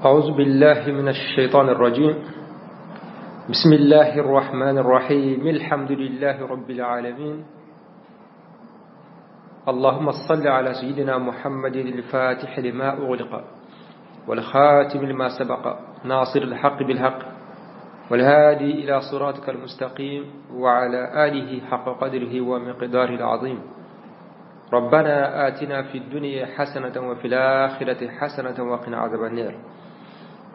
أعوذ بالله من الشيطان الرجيم. بسم الله الرحمن الرحيم. الحمد لله رب العالمين. اللهم صل على سيدنا محمد الفاتح لما أغلق والخاتم لما سبق ناصر الحق بالحق والهادي إلى صراطك المستقيم وعلى آله حق قدره ومقداره العظيم. ربنا آتنا في الدنيا حسنة وفي الآخرة حسنة وقنا عذاب النار.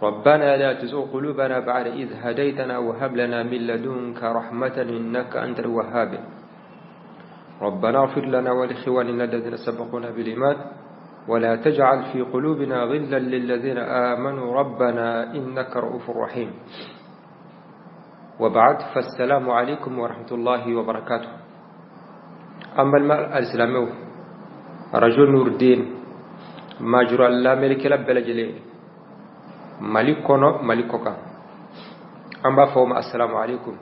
ربنا لا تزغ قلوبنا بعد إذ هديتنا وهب لنا من لدنك رحمة إنك أنت الوهاب. ربنا اغفر لنا ولإخواننا الذين سبقونا بالإيمان ولا تجعل في قلوبنا غلا للذين آمنوا ربنا إنك رؤوف رحيم. وبعد، فالسلام عليكم ورحمة الله وبركاته. An balima alisilamɛw, Arajo Nurudeen majura lamɛnnikɛla bɛɛ lajɛlen, Mali kɔnɔ, Mali kɔkan, an b'a fɔ o ma asalamu aleykum.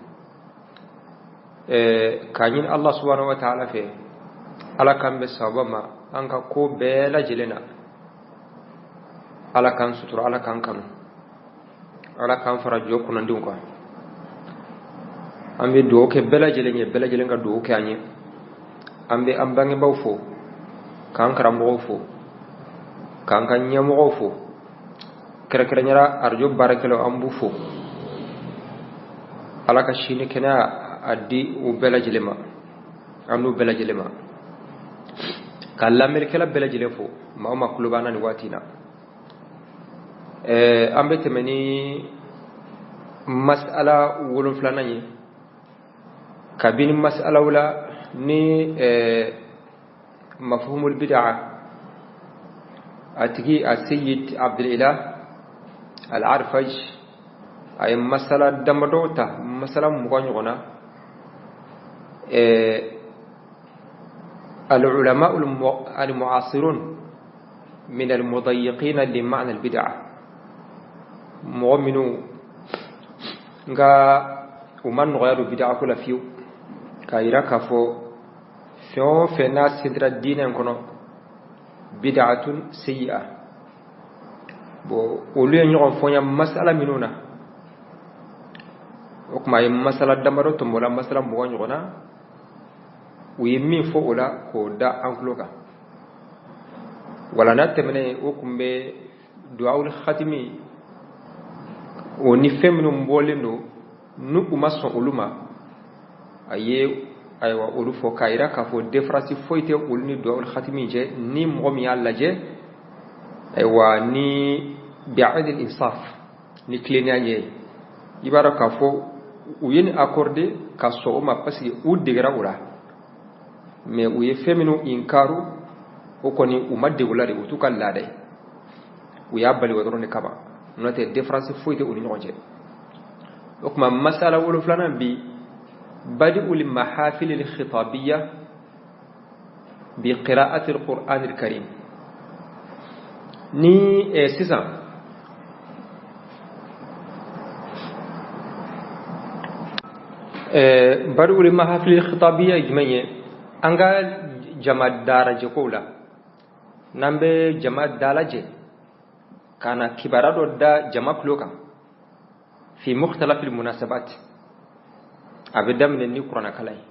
K'a ɲini Allah subhanahu wa ta'ala fɛ, Ala k'an bɛn sawaba ma an ka ko bɛɛ lajɛlen na. Ala k'an sutura, Ala k'an kanu, Ala k'an fara jɔ kunnandenw kan. An bɛ dugawu kɛ bɛɛ lajɛlen ye, bɛɛ lajɛlen ka dugawu kɛ an ye. An bɛ an bangebaaw fo, k'an karamɔgɔw fo, k'an ka ɲɛmɔgɔw fo, kɛrɛnkɛrɛnyara arajo baarakɛlaw, an b'u fo. Ala ka si ni kɛnɛya a di u bɛɛ lajɛlen ma, an n'u bɛɛ lajɛlen ma. Ka lamɛnnikɛla bɛɛ lajɛlen fo, maa o maa tulo b'an na nin waati in na. An bɛ tɛmɛ ni masala 7nan ye, kabini masalaw la ni mafhumul bid'a a tigi a Seyid Abdelilah Al-Arfaj a ye masala damadɔw ta, masala 20 ɲɔgɔn na. Al-ulama al-mu'asirun min al-mudayiqina li ma'na al-bid'a, mɔgɔ minnu nka u ma nɔgɔya don bid'a ko la fiyewu, k'a yira k'a fɔ fɛn o fɛn n'a sentira diinɛ in kɔnɔ, bid'atun sayyi'a. Bon, olu ye ɲɔgɔn fɔnya masala minnu na, o tuma a ye masala damadɔ tɔmɔ la, masala 20 ɲɔgɔn na, u ye min fɔ o la k'o da an tulo kan. Walanda tɛmɛnen, o tun bɛ duwawul khatimi o ni fɛn minnu bɔlen don n'u u ma sɔn olu ma, a ye ayiwa olu fɔ k'a yira k'a fɔ différence foyi tɛ olu ni duwawul khatimi cɛ. Ni mɔgɔ min y'a lajɛ, ayiwa, ni bi'adil insaf, ni tilennenya ɲɛ ye, i b'a dɔn k'a fɔ u ye nin accordé ka sɔn o ma, parce que u degera o la. Mais u ye fɛn minnu inkaru, o kɔni u ma degu la de, u t'u ka laada ye, u y'a bali o dɔrɔn de kama. N'o tɛ, différence foyi tɛ u ni ɲɔgɔn cɛ. O tuma masala 7nan bi, badi'ul mahafil al-khitabiyya bi qira'ati al-Qur'an al-Karim. Ni sisan badi'ul mahafil al-khitabiyya ye jumɛn ye? An ka jama dalajɛkow la, n'an bɛ jama dalajɛ ka na kibaruya dɔ da jama tulo kan, fi mukhtalafil munasabat, a bɛ daminɛ ni kuranɛkalan ye.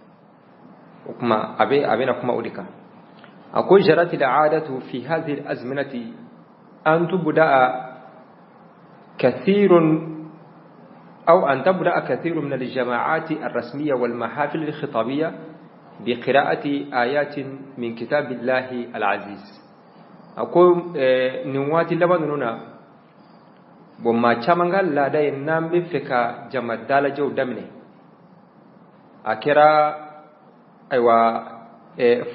O tuma a bɛna kuma o de kan. A ko jarat al-aadatu fi hadhihi al-azminati an tubda'a kathirun أو أن تبدأ كثير من الجماعات الرسمية والمحافل الخطابية بقراءة آيات من كتاب الله العزيز. أقول nin waati laban ninnu na, bon, maa caman ka laada ye, n'an bɛ fɛ ka jama dalajɛw daminɛ, a kɛra ayiwa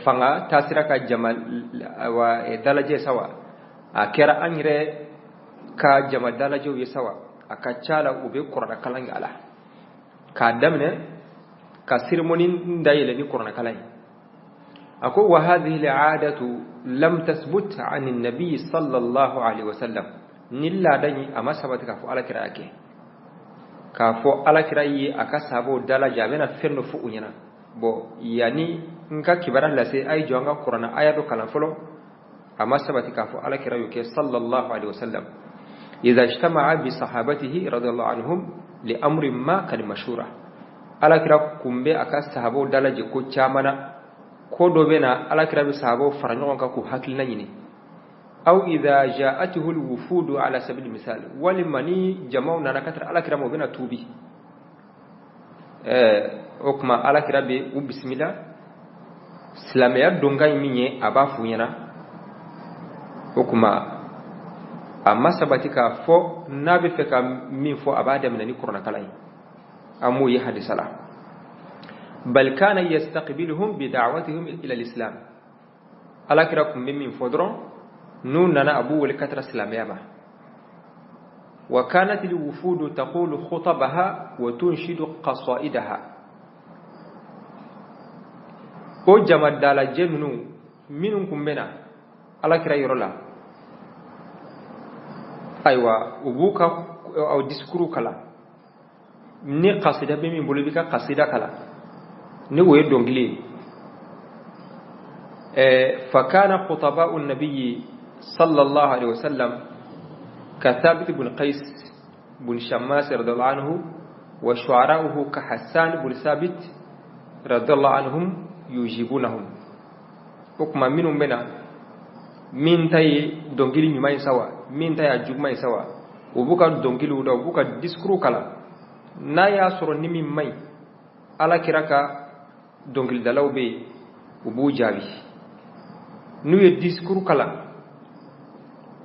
fanga taasira ka jama ayiwa dalajɛ sa wa, a kɛra an yɛrɛ ka jama dalajɛw ye sa wa, a ka ca la u bɛ kuranɛkalan kɛ a la, k'a daminɛ ka cérémonie dayɛlɛ ni kuranɛkalan ye. A ko wa hadhihi al'adatu lam tasbut an an-nabi sallallahu alaihi wasallam. Ni laada in a ma sabati k'a fɔ alakira y'a kɛ, k'a fɔ alakira ye a ka sahabaw dalajɛ, a bɛna fɛn dɔ fɔ u ɲɛna: bon, yanni n ka kibaruya lase, a ye jɔ an ka kuranɛ aya dɔ kalan fɔlɔ. A ma sabati k'a fɔ alakira y'o kɛ sallallahu alaihi wasallam. إذا اجتمع بصحابته رضي الله عنهم لأمر ما كالمشورة. Alakira kun bɛ a ka sahabaw dalajɛ ko caman na, ko dɔ bɛ na, Alakira bɛ sahabaw fara ɲɔgɔn kan k'u hakilina ɲini. Aw idha ja'atuhu alwufudu ala sabil misal, walima ni jamaw nana ka taara Alakira ma, u bɛna tuubi, o tuma Alakira bɛ u bisimila, silamɛya donkan ye min ye, a b'a f'u ɲɛna. O tuma a ma sabati k'a fɔ n'a bɛ fɛ ka min fɔ, a b'a daminɛ ni kuranɛkalan ye. An m'o ye hadisa la. Bal kana yastaqbiluhum bi da'watihim ila al-islam. Alakira kun bɛ min fɔ dɔrɔn, n'u nana, a b'u wele ka taara silamɛya ma. Wa kanat alwufudu taqulu khutabaha wa tunshidu qasaidaha. O jama dalajɛ ninnu minnu kun bɛ na Alakira yɔrɔ la, ayiwa, u b'u ka discours kalan. Ni kasida bɛ min bolo, i b'i ka kasida kalan, ni o ye dɔnkili ye. Fakana khutaba'u nabiyyi sallallahu alaihi wasallam ka Thabit ibn Qais bin Shammas radiyallahu anhu wa shu'ara'uhu ka Hassan bin Thabit radiyallahu anhum yujibunahum. O kuma minnu bɛna, min ta ye dɔnkili ɲuman ye sawa, min ta ye a juguman ye sawa, u b'u ka dɔnkiliw da, u b'u ka discours kalan. N'a y'a sɔrɔ ni min man ɲi, Ala kira ka dɔnkilidalaw bɛ yen, u b'u jaabi. N'u ye discours kalan,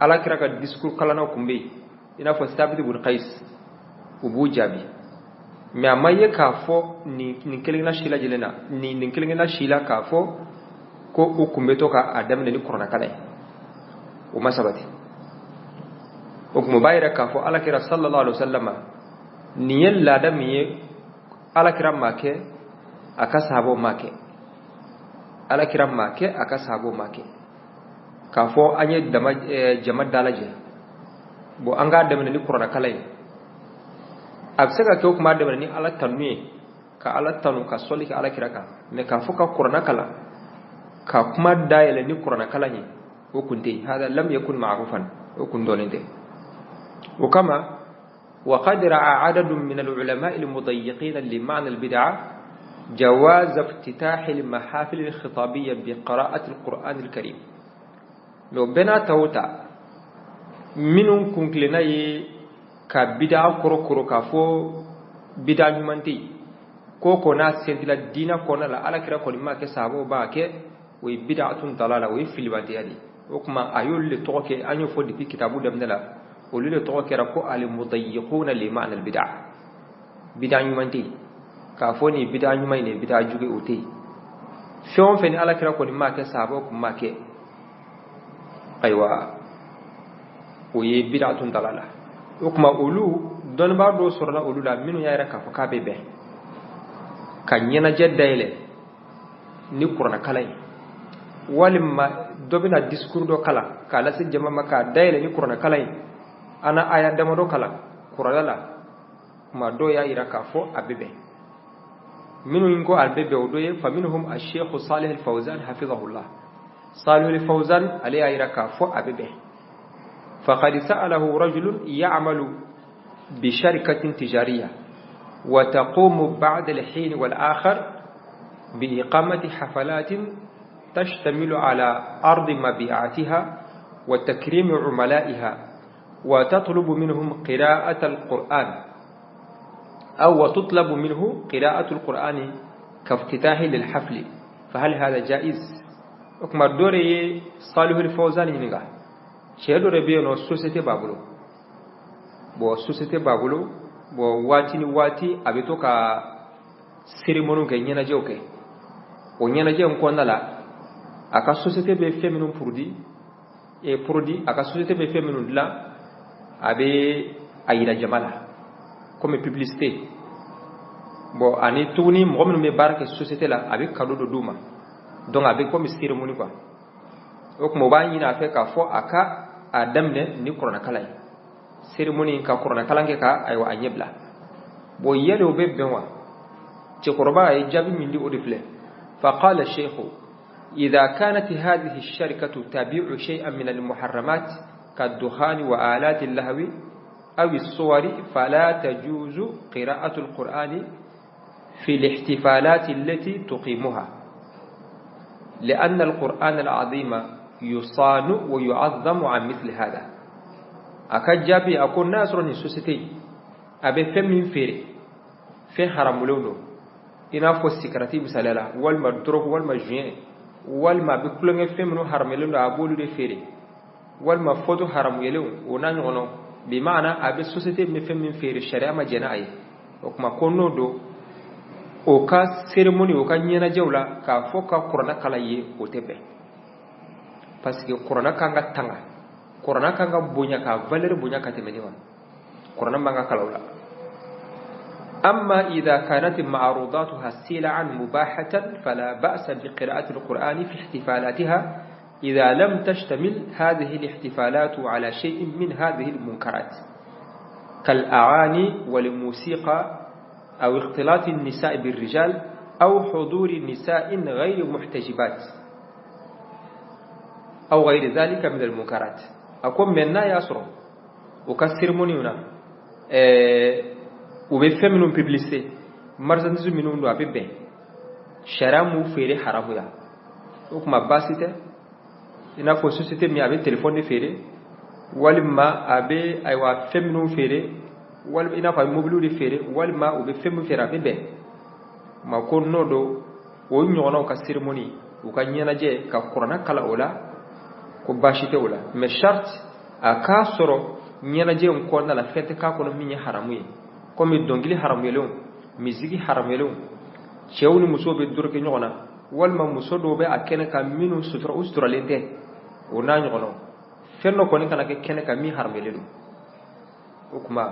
Ala kira ka discours kalannaw kun bɛ yen, i n'a fɔ Sabit ibn Qais, u b'u jaabi. Mais a ma ye k'a fɔ nin kelenkelenna si lajɛlen na, nin kelenkelenna si la, k'a fɔ ko u kun bɛ to ka a daminɛ ni kuranɛkalan ye. O ma sabati. O tuma o b'a yira k'a fɔ Ala kira sallallahu alaihi wasallam, nin ye laada min ye, Ala kira m'a kɛ, a ka sahabaw m'a kɛ. Ala kira m'a kɛ, a ka sahabaw m'a kɛ, k'a fɔ an ye dama jama dalajɛ, bon, an k'a daminɛ ni kuranɛkalan ye. A bɛ se ka kɛ o kuma daminɛ ni Ala tanu ye, ka Ala tanu, ka sɔli kɛ Ala kira kan. Mais k'a fɔ ka kuranɛ kalan, ka kuma dayɛlɛ ni kuranɛ kalan ye, o kun tɛ yen. Hada lam yakun ma'rufan, o kun dɔnnen tɛ. O kama وقد رأى عدد من العلماء المضيقين لمعنى البدعة جواز افتتاح المحافل الخطابية بقراءة القرآن الكريم. لو بنا توتا minnu kunkilenna ye ka bida korokoro, k'a fɔ bida ɲuman tɛ yen, ko ko n'a sentila diinɛ kɔnɔna la, Ala kira kɔni m'a kɛ, sahabaw b'a kɛ, o ye bid'atun dalala, o ye filibantiya de ye. O tuma a y'olu de tɔgɔ kɛ, an y'o fɔ depuis kitabu daminɛ la, olu de tɔgɔ kɛra ko al-mudayyiquna li ma'na al-bid'a. Bida ɲuman tɛ yen, k'a fɔ nin bida ɲuman ye, nin bida jugu, o tɛ yen. Fɛn o fɛn ni Ala kira kɔni m'a kɛ, sahabaw kun m'a kɛ, ayiwa, o ye bid'atun dalala. O tuma olu dɔnnibaa dɔw sɔrɔla olu la minnu y'a yira k'a fɔ k'a bɛ bɛn ka ɲɛnajɛ dayɛlɛ ni kuranɛkalan ye, walima dɔ bɛna discours dɔ kalan k'a lase jama ma, k'a dayɛlɛ ni kuranɛkalan ye, an na aya damadɔ kalan kuranɛ la. Kuma dɔw y'a yira k'a fɔ a bɛ bɛn. Minnu ko a bɛ bɛn, o dɔ ye faminhum ash-shaykh Salih al-Fawzan hafizahullah. Salih al-Fawzan, ale y'a yira k'a fɔ a bɛ bɛn. Faqad sa'alahu rajulun ya'malu bi sharikatin tijariya wa taqumu ba'da al-hin wal akhar bi iqamati hafalatin تشتمل على عرض مبيعاتها وتكريم عملائها وتطلب منهم قراءة القرآن أو وتطلب منه قراءة القرآن كافتتاح للحفل، فهل هذا جائز؟ O kuma dɔ de ye Salihul Fawzan ɲininka. Cɛ dɔ de bɛ yen nɔ, société b'a bolo. Bon, société b'a bolo. Bon, waati ni waati a bɛ to ka cérémonie kɛ, ɲɛnajɛw kɛ. O ɲɛnajɛ in kɔnɔna la, a ka société bɛ fɛn minnu produit, a ka société bɛ fɛn minnu dilan, a bɛ a yira jama la comme publicité. Bon, ani tuguni mɔgɔ minnu bɛ baara kɛ société la, a bɛ cadeau dɔ d'u ma. Donc a bɛ comme cérémonie quoi. O tuma o b'a ɲini a fɛ k'a fɔ a ka a daminɛ ni kuranɛkalan ye, cérémonie, ka kuranɛkalan kɛ ka, ayiwa, a ɲɛ bila. Bon, yali o bɛ bɛn wa? Cɛkɔrɔba a ye jaabi min di, o de filɛ: فقال الشيخ إذا كانت هذه الشركة تبيع شيئا من المحرمات كالدخان وآلات اللهو أو الصور فلا تجوز قراءة القرآن في الاحتفالات التي تقيمها، لأن القرآن العظيم يصان ويعظم عن مثل هذا. A ka jaabi a ko n'a sɔrɔ nin société a bɛ fɛn min feere, fɛn haramulenw don, i n'a fɔ sikarati misaliya la, walima dɔrɔgu, walima joint, walima a bɛ tulonkɛ fɛn minnu haramuyalen don, a b'olu de feere, walima photo haramuyalenw, o n'a ɲɔgɔnnaw. Bi maana a bɛ société bɛ fɛn min feere, sariya ma jɛn n'a ye. O tuma ko n'o don, o ka cérémonie, o ka ɲɛnajɛw la, k'a fɔ ka kuranɛ kalan ye, o tɛ bɛn, parce que kuranɛ kan ka tanga, kuranɛ kan ka bonya, ka valeur bonya ka tɛmɛ nin kan. Kuranɛ man ka kalan o la. أما إذا كانت معروضاتها سلعا مباحة فلا بأس بقراءة القرآن في احتفالاتها إذا لم تشتمل هذه الاحتفالات على شيء من هذه المنكرات كالأغاني والموسيقى أو اختلاط النساء بالرجال أو حضور نساء غير محتجبات أو غير ذلك من المنكرات. أكون من n'a y'a sɔrɔ u ka cérémonie na, u bɛ fɛn minnu publicité, marchandise minnu don, a bɛ bɛn sariya m'u feere haramuya, o tuma baasi tɛ. I n'a fɔ société min a bɛ téléphone de feere, walima a bɛ, ayiwa, fɛn minnu feere, walima i n'a fɔ a bɛ mobiliw de feere, walima u bɛ fɛn min feere, a bɛ bɛn ma. Ko n'o don, o ɲɔgɔnnaw ka cérémonie, u ka ɲɛnajɛ, ka kuranɛ kalan o la, ko baasi tɛ o la, mais charte a k'a sɔrɔ ɲɛnajɛ in kɔnɔna la, fɛn tɛ k'a kɔnɔ min ye haramu ye, komi dɔnkili haramuyalenw, misiki haramuyalenw, cɛw ni musow bɛ doroke ɲɔgɔn na, walima muso dɔw bɛ a kɛnɛ kan minnu sutura, u suturalen tɛ, o n'a ɲɔgɔnnaw. Fɛn dɔ kɔni kana kɛ kɛnɛ kan min haramuyalen don. O tuma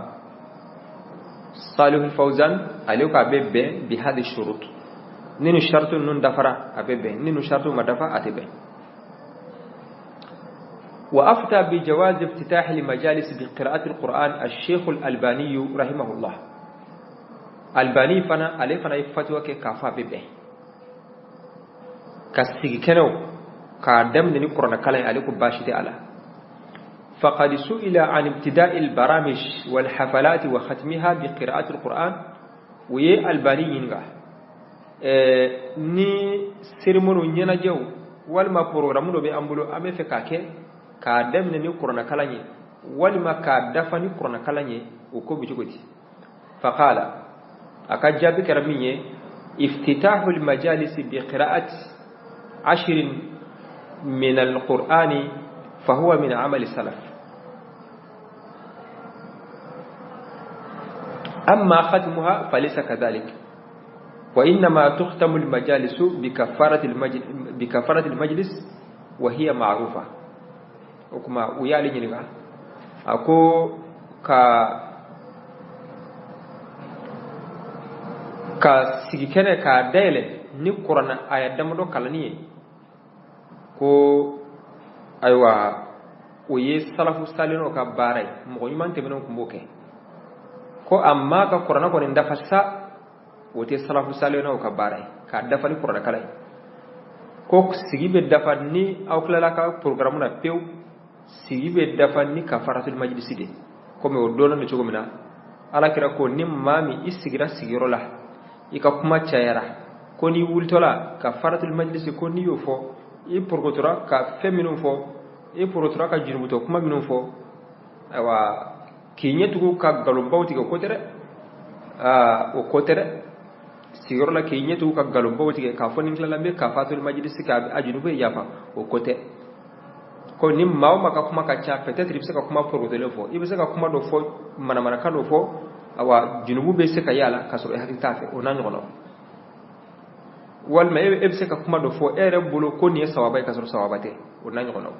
Salihu Fawzan ale ko a bɛ bɛn بهذه الشروط, ni nin shartu ninnu dafara, a bɛ bɛn, ni nin shartu ma dafa, a tɛ bɛn. وأفتى بجواز افتتاح المجالس بقراءة القرآن الشيخ الألباني رحمه الله. Albani fana, ale fana ye fatuwa kɛ k'a fɔ a bɛ bɛn ka sigi kɛnɛw k'a daminɛ ni kuranɛ kalan ye. Ale ko baasi tɛ a la. فقد سئل عن ابتداء البرامج والحفلات وختمها بقراءة القرآن. U ye Albani ɲininka ni cérémonie, ɲɛnajɛw, walima programme dɔ bɛ an bolo, an bɛ fɛ k'a kɛ k'a daminɛ ni kuranɛ kalan ye, walima k'a dafa ni kuranɛ kalan ye, o ko bɛ cogo di? فقال, a ka jaabi kɛra min ye: افتتاح المجالس بقراءة عشر من القرآن فهو من عمل السلف، أما ختمها فليس كذلك، وإنما تختم المجالس بكفارة المجلس وهي معروفة. O kuma u y'ale ɲininka, a ko ka sigi kɛnɛ k'a dayɛlɛ ni kuranɛ aya damadɔ kalanni ye, ko ayiwa, o ye salafu salenw ka baara ye, mɔgɔ ɲuman tɛmɛnenw tun b'o kɛ. Ko amma ka kuranɛ kɔni dafa sa, o tɛ salafu salenw ka baara ye, k'a dafa ni kuranɛ kalan ye. Ko sigi bɛ dafa ni aw tilala ka programme na pewu, sigi bɛ dafa ni kafaratul majlisi de, komi o dɔnnen don cogo min na. Ala kira ko ni maa min i sigira sigiyɔrɔ la, i ka kuma cayara, ko n'i wulitɔla kafaratul majlisi, ko n'i y'o fɔ, i porokotora ka fɛn minnu fɔ, i porokotora ka junubutɔ kuma minnu fɔ, ayiwa, k'i ɲɛ tugu ka nkalonbaw tigɛ, o ko tɛ dɛ. Aa, o ko tɛ dɛ. Sigiyɔrɔ la k'i ɲɛ tugu ka nkalonbaw tigɛ, k'a fɔ ni tilala n bɛ kafaratul majlisi k'a a junubu ye yafa, o ko tɛ. Ko ni maa o maa ka kuma ka ca, peut-être i bɛ se ka kuma porokotolen fɔ, i bɛ se ka kuma dɔ fɔ, manamanakan dɔ fɔ, awa, junubu bɛ se ka y'a la k'a sɔrɔ i hakili t'a fɛ, o n'a ɲɔgɔnnaw. Walima e bɛ se ka kuma dɔ fɔ e yɛrɛ bolo ko nin ye sawaba ye, k'a sɔrɔ sawaba tɛ, o n'a ɲɔgɔnnaw.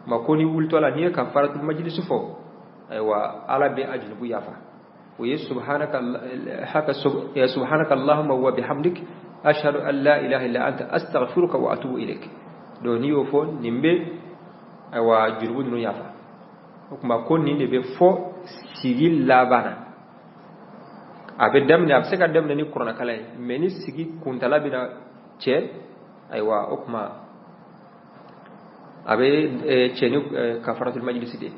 Ma ko ni wulitɔ la, n'i ye kafaratul majlisi fɔ, ayiwa, Ala bɛ a junubu yafa. O ye سبحانك haka سبحانك اللهم وبحمدك أشهد أن لا إله إلا أنت أستغفرك وأتوب إليك. Donc n'i y'o fɔ, nin bɛ, ayiwa, jurubu ninnu yafa. O tuma ko nin de bɛ fɔ sigi laban na. A bɛ daminɛ, a bɛ se ka daminɛ ni kuranɛkalan ye, mais ni sigi kuntala bɛna cɛ, ayiwa, o tuma a bɛ cɛ ni kafaratul majlisi de.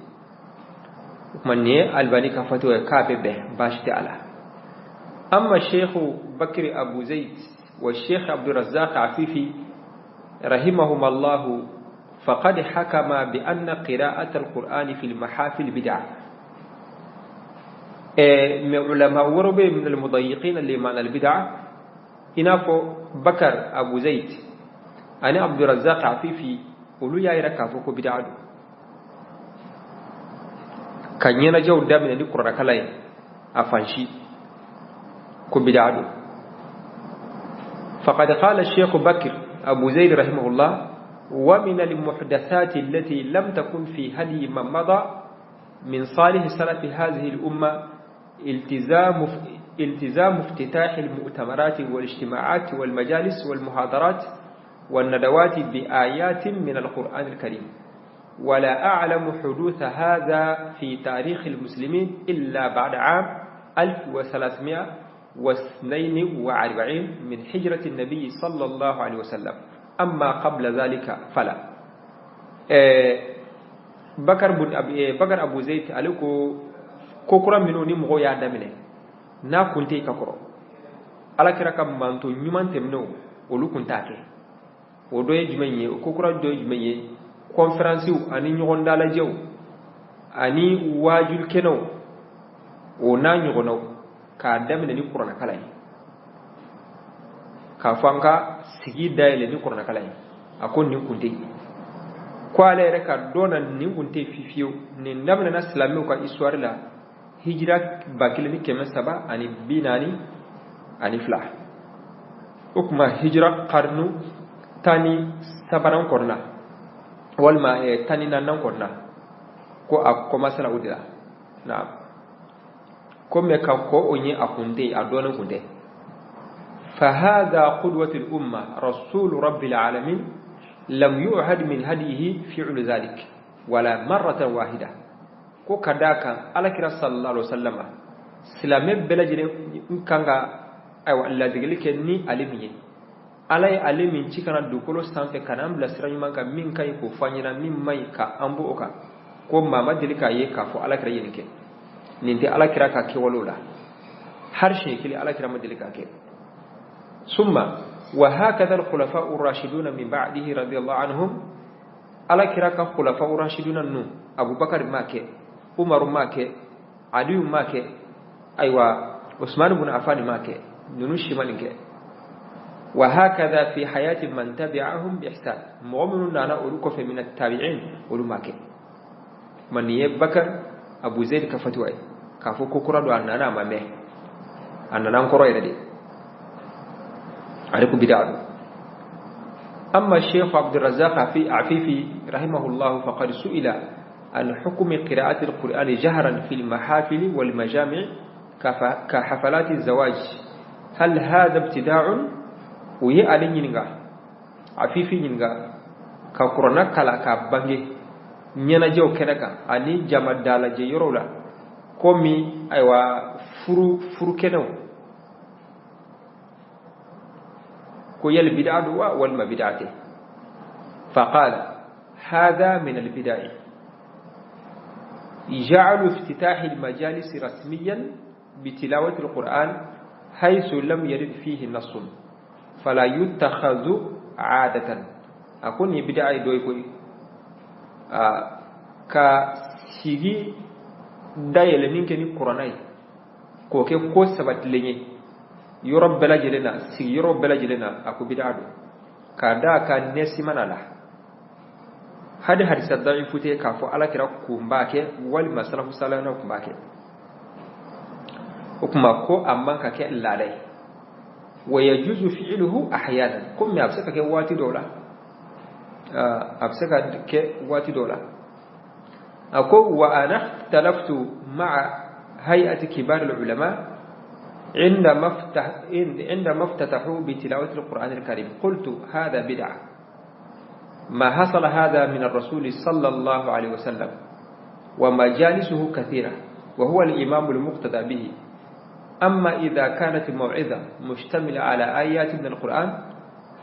O kuma nin ye Albani ka fatuwa ye k'a bɛ bɛn, baasi tɛ a la. Amma Sheikh Bakri Abu Zaid wa Sheikh Abdurrazzaq Afifi rahimahumallahu faqad hakama bi anna qira'at al-Qur'an fi al-mahafil bid'ah. Mais ulama wɛrɛw bɛ min al-mudayiqina li ma'na al-bid'ah, i n'a fɔ Bakar Abu Zaid ani Abdurrazzaq Afifi, olu y'a yira k'a fɔ ko bid'a don ka ɲɛnajɛw daminɛ ni kuranɛkalan ye a fan si, ko bid'a don. Faqad qala Sheikh Bakr Abu Zaid rahimahullah: wa min al-muhdathati allati lam takun fi hadi man mada min salih salafi hadhihi al-umma التزام افتتاح المؤتمرات والاجتماعات والمجالس والمحاضرات والندوات بآيات من القرآن الكريم، ولا أعلم حدوث هذا في تاريخ المسلمين إلا بعد عام 1342 من هجرة النبي صلى الله عليه وسلم، أما قبل ذلك فلا. Bakar bun Abi, Bakar Abu Zaid ale ko ko kura minnu ni mɔgɔw y'a daminɛ n'a kun tɛ ka kɔrɔ, Ala kira ka manto ɲuman tɛmɛnenw olu kun t'a kɛ. O dɔ ye jumɛn ye? O ko kura dɔ ye jumɛn ye? Kɔnferansiw ani ɲɔgɔn dalajɛw ani waajulikɛnɛw, o n'a ɲɔgɔnnaw, k'a daminɛ ni kuranɛkalan ye, k'a fɔ an ka sigi dayɛlɛ ni kuranɛkalan ye. A ko nin kun tɛ yen, ko ale yɛrɛ ka dɔn na nin kun tɛ fiyewu. Nin daminɛna silamɛw ka histoire la hijira 1342, o tuma hijira karinu 13nan kɔnɔna walima 14nan kɔnɔna, ko a commencé o de la. Naam, ko mɛ ka kɔ o ɲɛ a kun tɛ yen, a dɔnnen kun tɛ. فهذا قدوة الأمة رسول رب العالمين لم يعهد من هديه فعل ذلك ولا مرة واحدة. Ko ka d'a kan Alakira sallallahu alaihi wasallam, silamɛ bɛɛ lajɛlen kan ka ayiwa ladegeli kɛ ni ale min ye, Ala ye ale min ci ka na dugukolo sanfɛ ka n'an bila sira ɲuman kan, min ka ɲi k'o fɔ an ɲɛna, min man ɲi ka an bɔ o kan, ko maa ma deli k'a ye k'a fɔ Alakira ye nin kɛ. Nin tɛ Alakira ka kɛwalew la, hali siɲɛ kelen Alakira ma deli k'a kɛ. ثم وهكذا الخلفاء الراشدون من بعده رضي الله عنهم. Alakira ka khulafa rashiduna nu, Abubakar ma kɛ, Umaru ma kɛ, Aliyu ma kɛ, ayiwa Usman ibn Affan ma kɛ, ninnu si ma nin kɛ. وهكذا في حياة من تبعهم بإحسان, mɔgɔ minnu nana olu kɔfɛ min tabi'in, olu ma kɛ. Man nin ye Bakar Abu Zaid ka fatuwa ye k'a fɔ ko kura don, a nana a ma mɛn, a nana an kɔrɔ yɛrɛ de, ale ko bid'a don. أما الشيخ عبد الرزاق عفيفي رحمه الله فقد سئل عن حكم قراءة القرآن جهرا في المحافل والمجامع كحفلات الزواج، هل هذا ابتداع؟ U ye ale ɲininka, Afifi ɲininka, ka kuranna kala k'a bange ɲɛnajɛw kɛnɛ kan ani jama dalajɛ yɔrɔw la, komi ayiwa furu furukɛnɛw, ko yali bid'a don wa walima bid'a tɛ? فقال: هذا من البدع، جعل افتتاح المجالس رسميا بتلاوة القرآن حيث لم يرد فيه نص فلا يتخذ عادة. أكون بدعة دوي كوي ka sigi dayɛlɛnin kɛ ni kuranna ye k'o kɛ ko sabatilen ye yɔrɔ bɛɛ lajɛlen na, sigiyɔrɔ bɛɛ lajɛlen na, a ko bid'a don, k'a da ka nɛsima na la hadi hadisa da'ifu tɛ k'a fɔ Ala kira kun b'a kɛ walima salafu salihina kun b'a kɛ. O kuma ko a man ka kɛ laada ye. Wa yajuzu fi'luhu ahyanan, komi a bɛ se ka kɛ waati dɔw la, a bɛ se ka kɛ waati dɔw la. A ko wa ana ikhtalaftu ma'a hay'ati kibar al-ulama عندما افتتحوا بتلاوة القرآن الكريم، قلت: هذا بدعة، ما حصل هذا من الرسول صلى الله عليه وسلم ومجالسه كثيرة وهو الإمام المقتدى به. أما إذا كانت الموعظة مشتملة على آيات من القرآن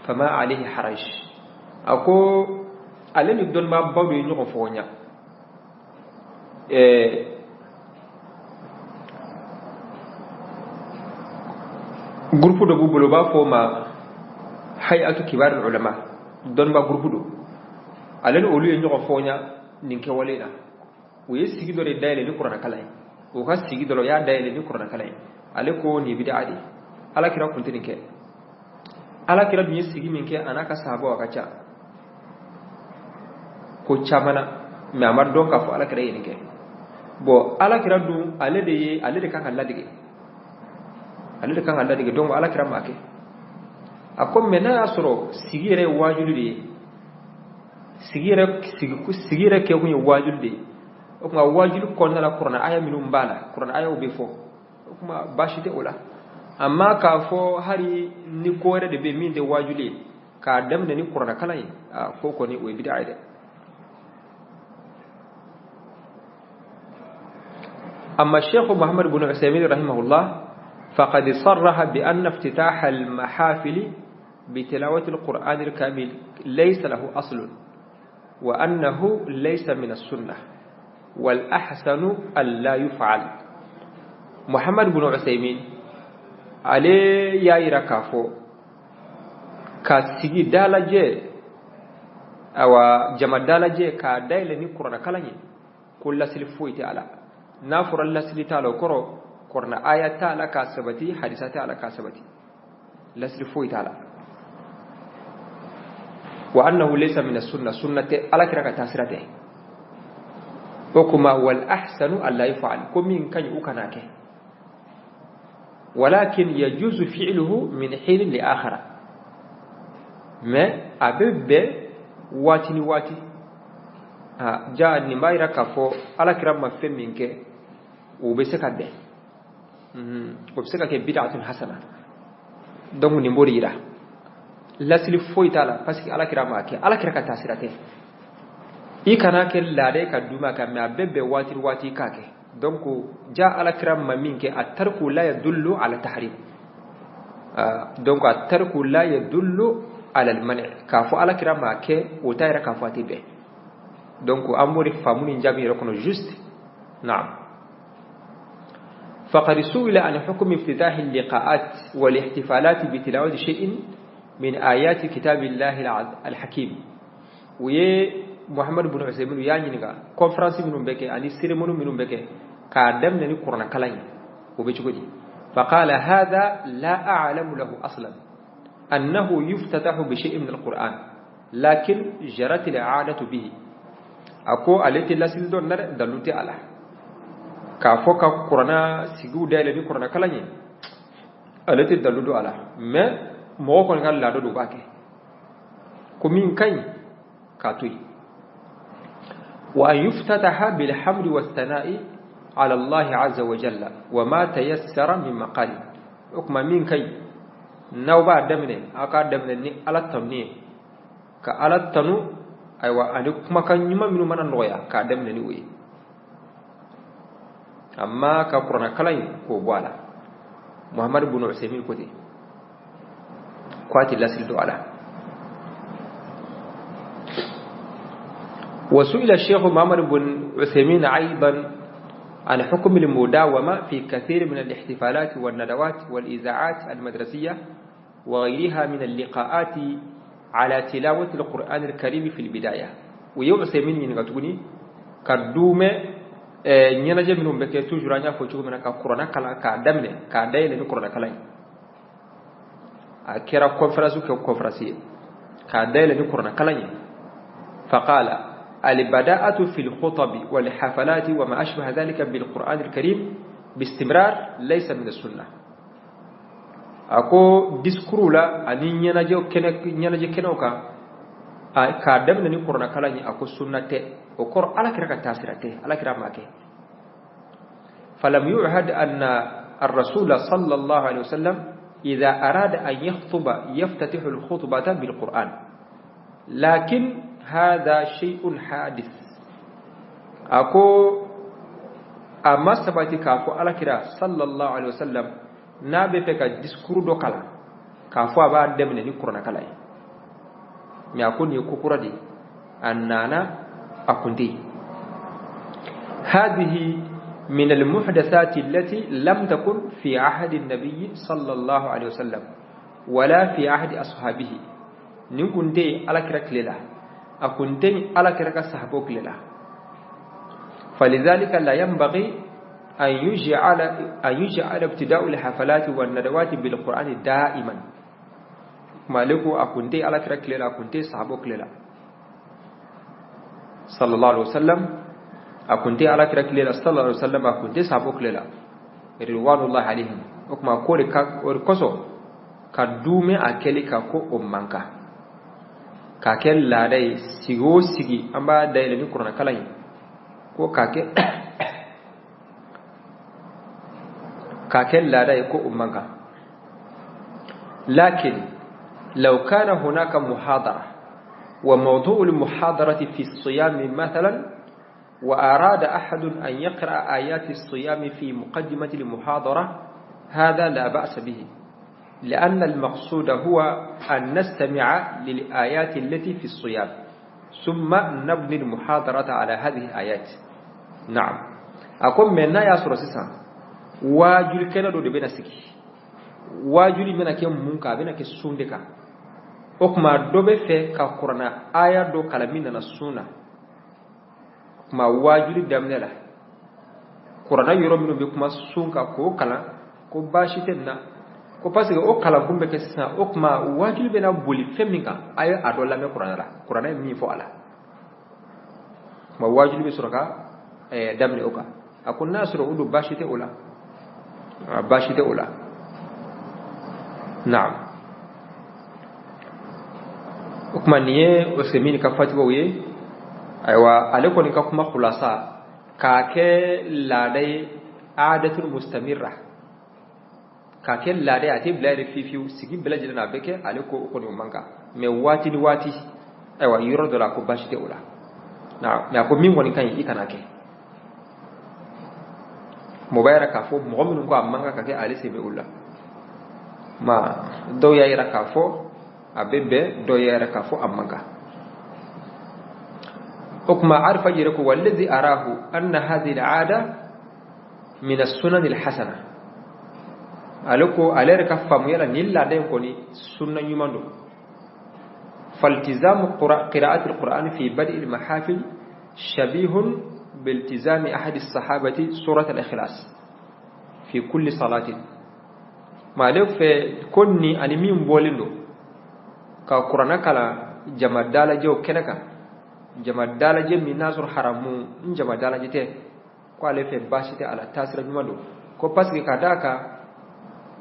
فما عليه حرج. Ako ale ni dɔnnibaabaw de ye ɲɔgɔn fɔ ɲa. Groupe dɔ b'u bolo, u b'a fɔ o ma Hayatu Kibar Ulama, dɔnniba groupe don. Ale ni olu ye ɲɔgɔn fɔɲa nin kɛwale la. U ye sigi dɔ de dayɛlɛ ni kuranɛkalan ye. U ka sigi dɔ la, u y'a dayɛlɛ ni kuranɛkalan ye. Ale ko nin bid'a de, Ala kira kun tɛ nin kɛ. Ala kira dun ye sigi min kɛ a n'a ka sahabaw, a ka ca ko caman na, mais a ma dɔn k'a fɔ Ala kira ye nin kɛ. Bon, Ala kira dun, ale de ye, ale de kan ka ladege, ale de kan ka ladege. Donc Ala kira m'a kɛ. A ko mais n'a y'a sɔrɔ sigi yɛrɛ ye waajuli de ye, sigi yɛrɛ, sigi yɛrɛ kɛkun ye waajuli de ye, o tuma waajuli kɔnɔna la, kuranɛ aya minnu b'a la, kuranɛ ayaw bɛ fɔ, o tuma baasi tɛ o la. Amma k'a fɔ hali ni ko wɛrɛ de bɛ min tɛ waajuli ye, k'a daminɛ ni kuranɛ kalan ye, a ko kɔni o ye bid'a ye dɛ. أما الشيخ محمد بن عثيمين رحمه الله فقد صرح بأن افتتاح المحافل بتلاوة القرآن الكامل ليس له أصل، وأنه ليس من السنة، والأحسن ألا يفعل. محمد بن عثيمين ale y'a yira k'a fɔ ka sigi dalajɛ, awa jama dalajɛ, k'a dayɛlɛ ni kuranɛ kalan ye, ko lasili foyi tɛ a la. N'a fɔra lasili t'a la, o kɔrɔ kuranɛ aya t'a la k'a sabati, hadisa t'a la k'a sabati, lasili foyi t'a la. Wa annahu laysa min as-sunna, sunna tɛ, Ala kira ka taasira tɛ. O kuma wal ahsanu alla yaf'al, ko min ka ɲi, u kana kɛ. Walakin yajuzu fi'luhu min hin li akhara, mais a bɛ bɛn waati ni waati. A ja nin b'a yira k'a fɔ Ala kira ma fɛn min kɛ, o bɛ se ka bɛn, o bɛ se ka kɛ bid'atun hasana. Donc nin b'o de yira, lasili foyi t'a la, parce que Ala kira m'a kɛ, Ala kira ka taasira tɛ. I kana kɛ laada ye ka d'u ma kan, mais a bɛ bɛn waati ni waati k'a kɛ. Donc ja Ala kira ma min kɛ, a tariku la yadullu ala tahrim, donc a tariku la yadullu ala al-mani. K'a fɔ Ala kira m'a kɛ, o t'a yira k'a fɔ a tɛ bɛn. Donc an b'o de faamu nin jaabi yɛrɛ kɔnɔ juste. Naam. فقد سئل عن حكم افتتاح اللقاءات والاحتفالات بتلاوة شيء من آيات كتاب الله الحكيم. وye Muhammad bin Usaimin y'a ɲininka conférence minnu bɛ kɛ ani cérémonie minnu bɛ kɛ k'a daminɛ ni kuranɛ kalan ye, o bɛ cogo di? فقال هذا لا أعلم له أصلا أنه يفتتح بشيء من القرآن، لكن جرت العادة به. A ko ale tɛ lasili dɔn na dɛ, dalu tɛ a la k'a fɔ ka kuranna sigiw dayɛlɛ ni kuranna kalan ye, ale tɛ dalu don a la, mais mɔgɔ kɔni ka laada don, b'a kɛ, ko min ka ɲi k'a to yen. Wa an yuftataha bilhamdi wasana'i ala Allahi azza wa jalla wa ma tayassara min maqali. O kuma min ka ɲi, n'aw b'a daminɛ, aw k'a daminɛ ni Ala tanu ye, ka Ala tanu, ayiwa, ani kumakan ɲuman minnu mana nɔgɔya, k'a daminɛ ni o ye. Amma ka kuranna kalan in k'o bɔ a la, Muhammadu bin Usaimin ko ten ko a tɛ lasili don a la. وسئل الشيخ محمد بن عثيمين أيضا عن حكم المداومة في كثير من الاحتفالات والندوات والإذاعات المدرسية وغيرها من اللقاءات على تلاوة القرآن الكريم في البداية. ويو عثيمين ينغتوني كدومة ɲɛnajɛ minnu bɛ kɛ toujours, an y'a fɔ cogo min na, ka kuranna kalan k'a daminɛ, k'a dayɛlɛ ni kuranna kalan ye, a kɛra conférence kɛ conférence ye, k'a dayɛlɛ ni kuranna kalan ye. فقال البداءة في الخطب والحفلات وما أشبه ذلك بالقرآن الكريم باستمرار ليس من السنة. Ako discours la ani ɲɛnajɛ kɛnɛw kan, k'a daminɛ ni kuranna kalan ye, a ko sunna tɛ. O kɔrɔ Ala kira ka taasira tɛ, Ala kira m'a kɛ. فلم يعهد أن الرسول صلى الله عليه وسلم إذا أراد أن يخطب يفتتح الخطبة بالقرآن، لكن هذا شيء حادث. Ako a ma sabati k'a fɔ Ala kira sallallahu alaihi wasallam n'a bɛ fɛ ka discours dɔ kalan, k'a fɔ a b'a daminɛ ni kuranna kalan ye, mais a ko nin ye ko kura de ye, a nana a kun tɛ yen. هذه من المحدثات التي لم تكن في عهد النبي صلى الله عليه وسلم ولا في عهد أصحابه. Nin kun tɛ yen Alakira tile la, a kun tɛ yen Alakira ka sahabaw tile la. فلذلك لا ينبغي أن يجعل ابتداء الحفلات والندوات بالقرآن دائما. Kuma ale ko a kun tɛ Alakira tile la, a kun tɛ sahabaw tile la صلى الله عليه وسلم, a kun tɛ Alakira tile la صلى الله عليه وسلم, a kun tɛ sahabaw tile la رضوان الله عليهم. O kuma ko de ka o de kosɔn ka duumɛ a kɛli kan, ko o man kan k'a kɛ laada ye, sigi o sigi an b'a dayɛlɛ ni kuranɛkalan ye, ko k'a kɛ laada ye, ko o man kan. لكن لو كان هناك محاضرة وموضوع المحاضرة في الصيام مثلا، وأراد أحد أن يقرأ آيات الصيام في مقدمة المحاضرة، هذا لا بأس به، لأن المقصود هو أن نستمع للآيات التي في الصيام ثم نبني المحاضرة على هذه الآيات. نعم, أقول من يا sɔrɔ sisan waajuli kɛnɛ dɔ de bɛna sigi, waajuli bɛna kɛ mun kan? A bɛna kɛ sun de kan. O tuma dɔ bɛ fɛ ka kuranna aya dɔ kalan min nana sun na. O tuma waajuli daminɛ la, kuranna yɔrɔ minnu bɛ kuma sun kan, k'o kalan, ko baasi tɛ nin na, ko parce que o kalankun bɛ kɛ sisan. O tuma waajuli bɛna boli fɛn min kan, a ye a dɔ lamɛn kuranɛ la, kuranɛ ye min fɔ a la. Tuma waajuli bɛ sɔrɔ ka daminɛ o kan. A ko n'a sɔrɔ o don, baasi tɛ o la, baasi tɛ o la. Naam, o tuma nin ye Usaimin ka fatiwaw ye. Ayiwa, ale kɔni ka kuma khulasa, k'a kɛ laada ye, عادة مستمرة, k'a kɛ laada ye, a tɛ bila yɛrɛ fiyewu fiyewu, sigi bɛɛ lajɛlen na a bɛ kɛ, ale ko o kɔni o man kan. Mais waati ni waati, ayiwa, yɔrɔ dɔ la, ko baasi tɛ o la. Mais a ko min kɔni ka ɲi, i kana kɛ. Mɔgɔ b'a yira k'a fɔ mɔgɔ minnu ko a man kan ka kɛ, ale sen bɛ o la. Ma dɔw y'a yira k'a fɔ a bɛ bɛn, dɔw y'a yira k'a fɔ a man kan. O tuma Arifa yɛrɛ ko: والذي أراه أن هذه العادة من السنن الحسنة. Ale ko ale yɛrɛ ka faamuya la, nin laada in kɔni sunna ɲuman don. فالتزام قراءة القرآن في بدء المحافل شبيه بالتزام أحد الصحابة سورة الإخلاص في كل صلاة. Ma ale fɛ ko nin ani min bɔlen don ka kuranɛ kalan jama dalajɛw kɛnɛ kan, jama dalajɛ min n'a sɔrɔ haramu n jama dalajɛ tɛ, ko ale fɛ baasi tɛ a la, taasira ɲuman don, ko parce que ka d'a kan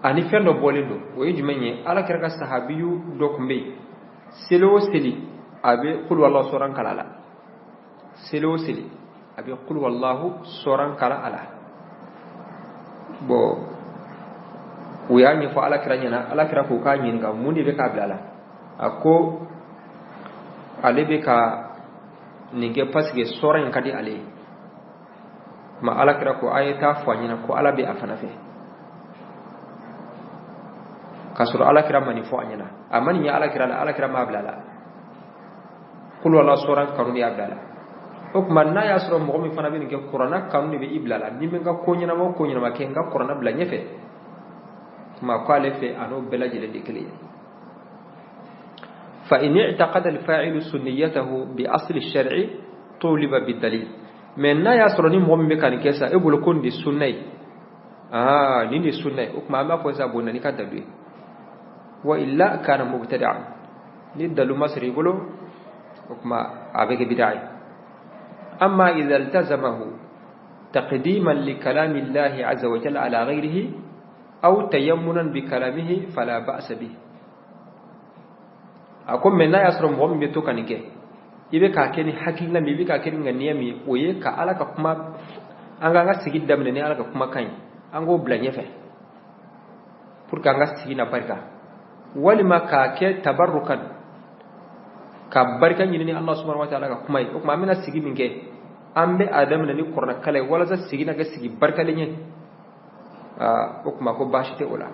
ani fɛn dɔ bɔlen don. O ye jumɛn ye? Ala kɛra ka sahabiyu dɔ tun bɛ yen, seli o seli a bɛ قل هو الله sɔran kala la, seli o seli a bɛ قل هو الله sɔran kala a la. Bon, u y'a ɲɛfɔ Ala kira ɲɛna, Ala kira k'u k'a ɲininka mun de bɛ k'a bila a la. A ko ale bɛ ka nin kɛ parce que sɔrɔ in ka di ale ye. Ma Ala kira ko a ye taa fɔ a ɲɛna ko Ala bɛ a fana fɛ, k'a sɔrɔ Ala kira ma nin fɔ a ɲɛna. A ma nin ye Ala kira la, Ala kira m'a bila a la. قل هو الله sɔrɔ kanu de y'a bila a la. O tuma n'a y'a sɔrɔ mɔgɔ min fana bɛ nin kɛ, kuranna kanu de bɛ i bila a la, ni bɛ n ka ko ɲɛnama o ko ɲɛnama kɛ, n ka kuranna bila ɲɛfɛ, tuma ko ale fɛ a n'o bɛɛ lajɛlen de kelen ye. فإن اعتقد الفاعل سنيته بأصل الشرع طولب بالدليل. Mais n'a y'a sɔrɔ ni mɔgɔ min bɛ ka nin kɛ sa, e bolo ko nin de sunna ye, aa, nin de sunna ye, o tuma an b'a fɔ sa, bon, na n'i ka dalu ye. وإلا كان مبتدعا. Ni dalu ma sɔrɔ i bolo, o tuma a bɛ kɛ bid'a ye. أما إذا التزمه تقديما لكلام الله عز وجل على غيره أو تيمنا بكلامه فلا بأس به. A ko mais n'a y'a sɔrɔ mɔgɔ min bɛ to ka nin kɛ, i bɛ k'a kɛ ni hakilina min, i bɛ k'a kɛ ni ŋaniya min ye, o ye ka Ala ka kuma, an k'an ka sigi daminɛ ni Ala ka kumakan ye, an k'o bila ɲɛfɛ pour que an ka sigi na barika, walima k'a kɛ تبركا, ka barika ɲini ni Allah سبحانه وتعالى ka kuma ye. O tuma an bɛna sigi min kɛ, an bɛ a daminɛ ni kuranɛ kala ye walasa sigi na kɛ sigi barikalen ye. O tuma ko baasi tɛ o la.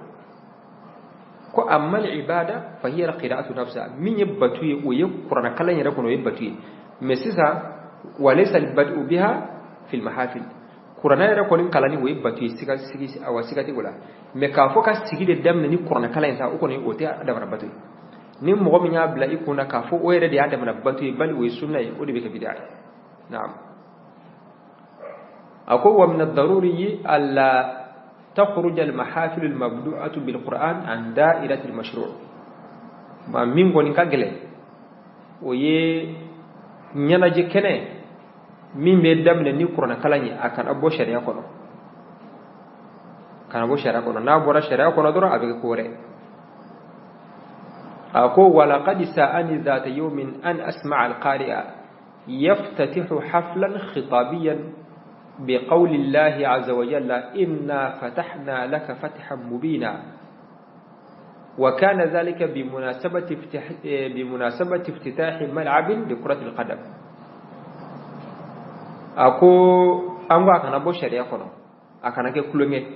Ko أما العبادة فهي القراءة نفسها. Min ye batu ye, o ye kuranɛ kalan yɛrɛ kɔnɔ, o ye batu ye. Mais sisan وليس البدء بها في المحافل. Kuranɛ yɛrɛ kɔni kalanni o ye bato ye, siga sigi awa siga tɛ o la. Mais k'a fɔ ka sigi de daminɛ ni kuranɛ kalan ye sa, o kɔni o tɛ a damana bato ye. Ni mɔgɔ min y'a bila i kun na k'a fɔ o yɛrɛ de y'a damana bato ye, bali o ye sunna ye, o de bɛ kɛ bid'a ye. Naam. A ko wa min ad-daruri alla takhruja al-mahafil al-mabdu'atu bil-Qur'an an da'irati al-mashru'. Ma min kɔni ka gɛlɛn, o ye ɲɛnajɛ kɛnɛ min bɛ daminɛ ni kuranɛ kalan ye, a kana bɔ sariya kɔnɔ, kana bɔ sariya kɔnɔ. N'a bɔra sariya kɔnɔ dɔrɔn, a bɛ kɛ ko wɛrɛ. A ko walaqad sa'ani dhata yawmin an asma'a al-qari'a yaftatihu haflan khitabiyan بقول الله عز وجل إنا فتحنا لك فتحا مبينا، وكان ذلك بمناسبة افتتاح ملعب لكرة القدم. A ko an ko a kana bɔ sariya kɔnɔ, a kana kɛ kulonkɛ.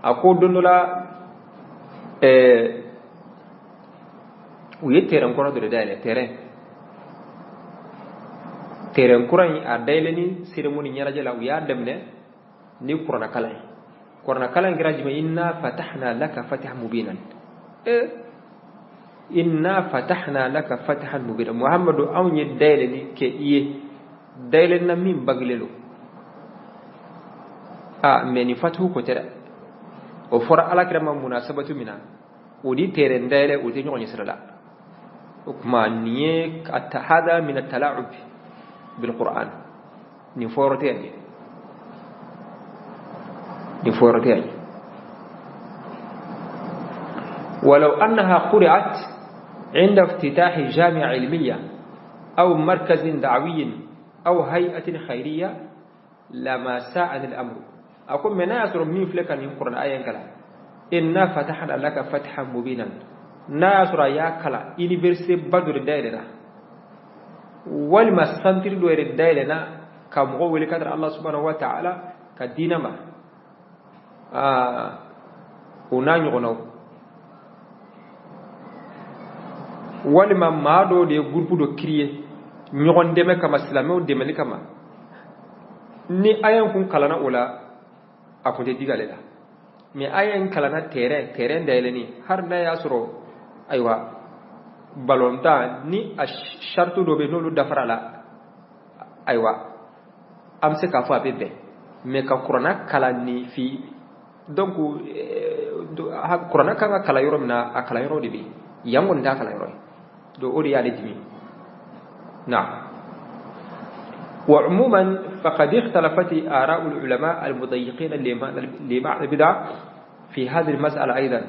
A ko don dɔ la, u ye terrain kɔrɔ dɔ de dayɛlɛ. Terrain kura in, a dayɛlɛni cérémonie ɲɛnajɛ la, u y'a daminɛ ni kuranɛ kalan ye. Kuranɛ kalan in kɛra jumɛn? Inna fatahna laka fatahan mubinan. Inna fatahna laka fatahan mubinan, Muhammadu, anw ye dayɛlɛli kɛ i ye, dayɛlɛli na min bangilen don. A mais nin fatihu ko tɛ dɛ. O fɔra Alakira ma munasabatu min na, o ni terrain dayɛlɛ, o tɛ ɲɔgɔn ɲɛ sira la. O tuma nin ye hada min at-tala'ub bil Qur'an. Nin fɔyɔrɔ tɛ yan, nin fɔyɔrɔ tɛ yan. ولو أنها قرأت عند افتتاح جامعة علمية أو مركز دعوي أو هيئة خيرية لما ساءني الأمر. أقول من يسر من فلك أن يقرأ آية كلا إنا فتحنا لك فتحا مبينا، n'a sɔrɔ a y'a kalan université ba dɔ de dayɛlɛnna, walima centre dɔ yɛrɛ dayɛlɛnna ka mɔgɔw wele ka Allah subhanahu wa ta'ala ka diinɛ ma, o n'a ɲɔgɔnnaw, walima maa dɔw de ye groupe dɔ créer ɲɔgɔn dɛmɛ kama, silamɛw dɛmɛli kama, ni aya in kun kalanna o la, a kun tɛ digi ale la. Mais aya in kalanna terrain dayɛlɛnni, hali n'a y'a sɔrɔ ayiwa balontan ni a charte dɔ bɛ yen, n'olu dafara la, ayiwa an bɛ se k'a fɔ a bɛ bɛn. Mais ka kuranna kalan nin fi, donc kuranna kan ka kalan yɔrɔ min na, a kalan yɔrɔ de bɛ yen, yan kɔni t'a kalan yɔrɔ ye. Donc o de y'ale dimi na. وعموما فقد اختلفت آراء العلماء المضيقين لمعنى البدع في هذه المسألة أيضا،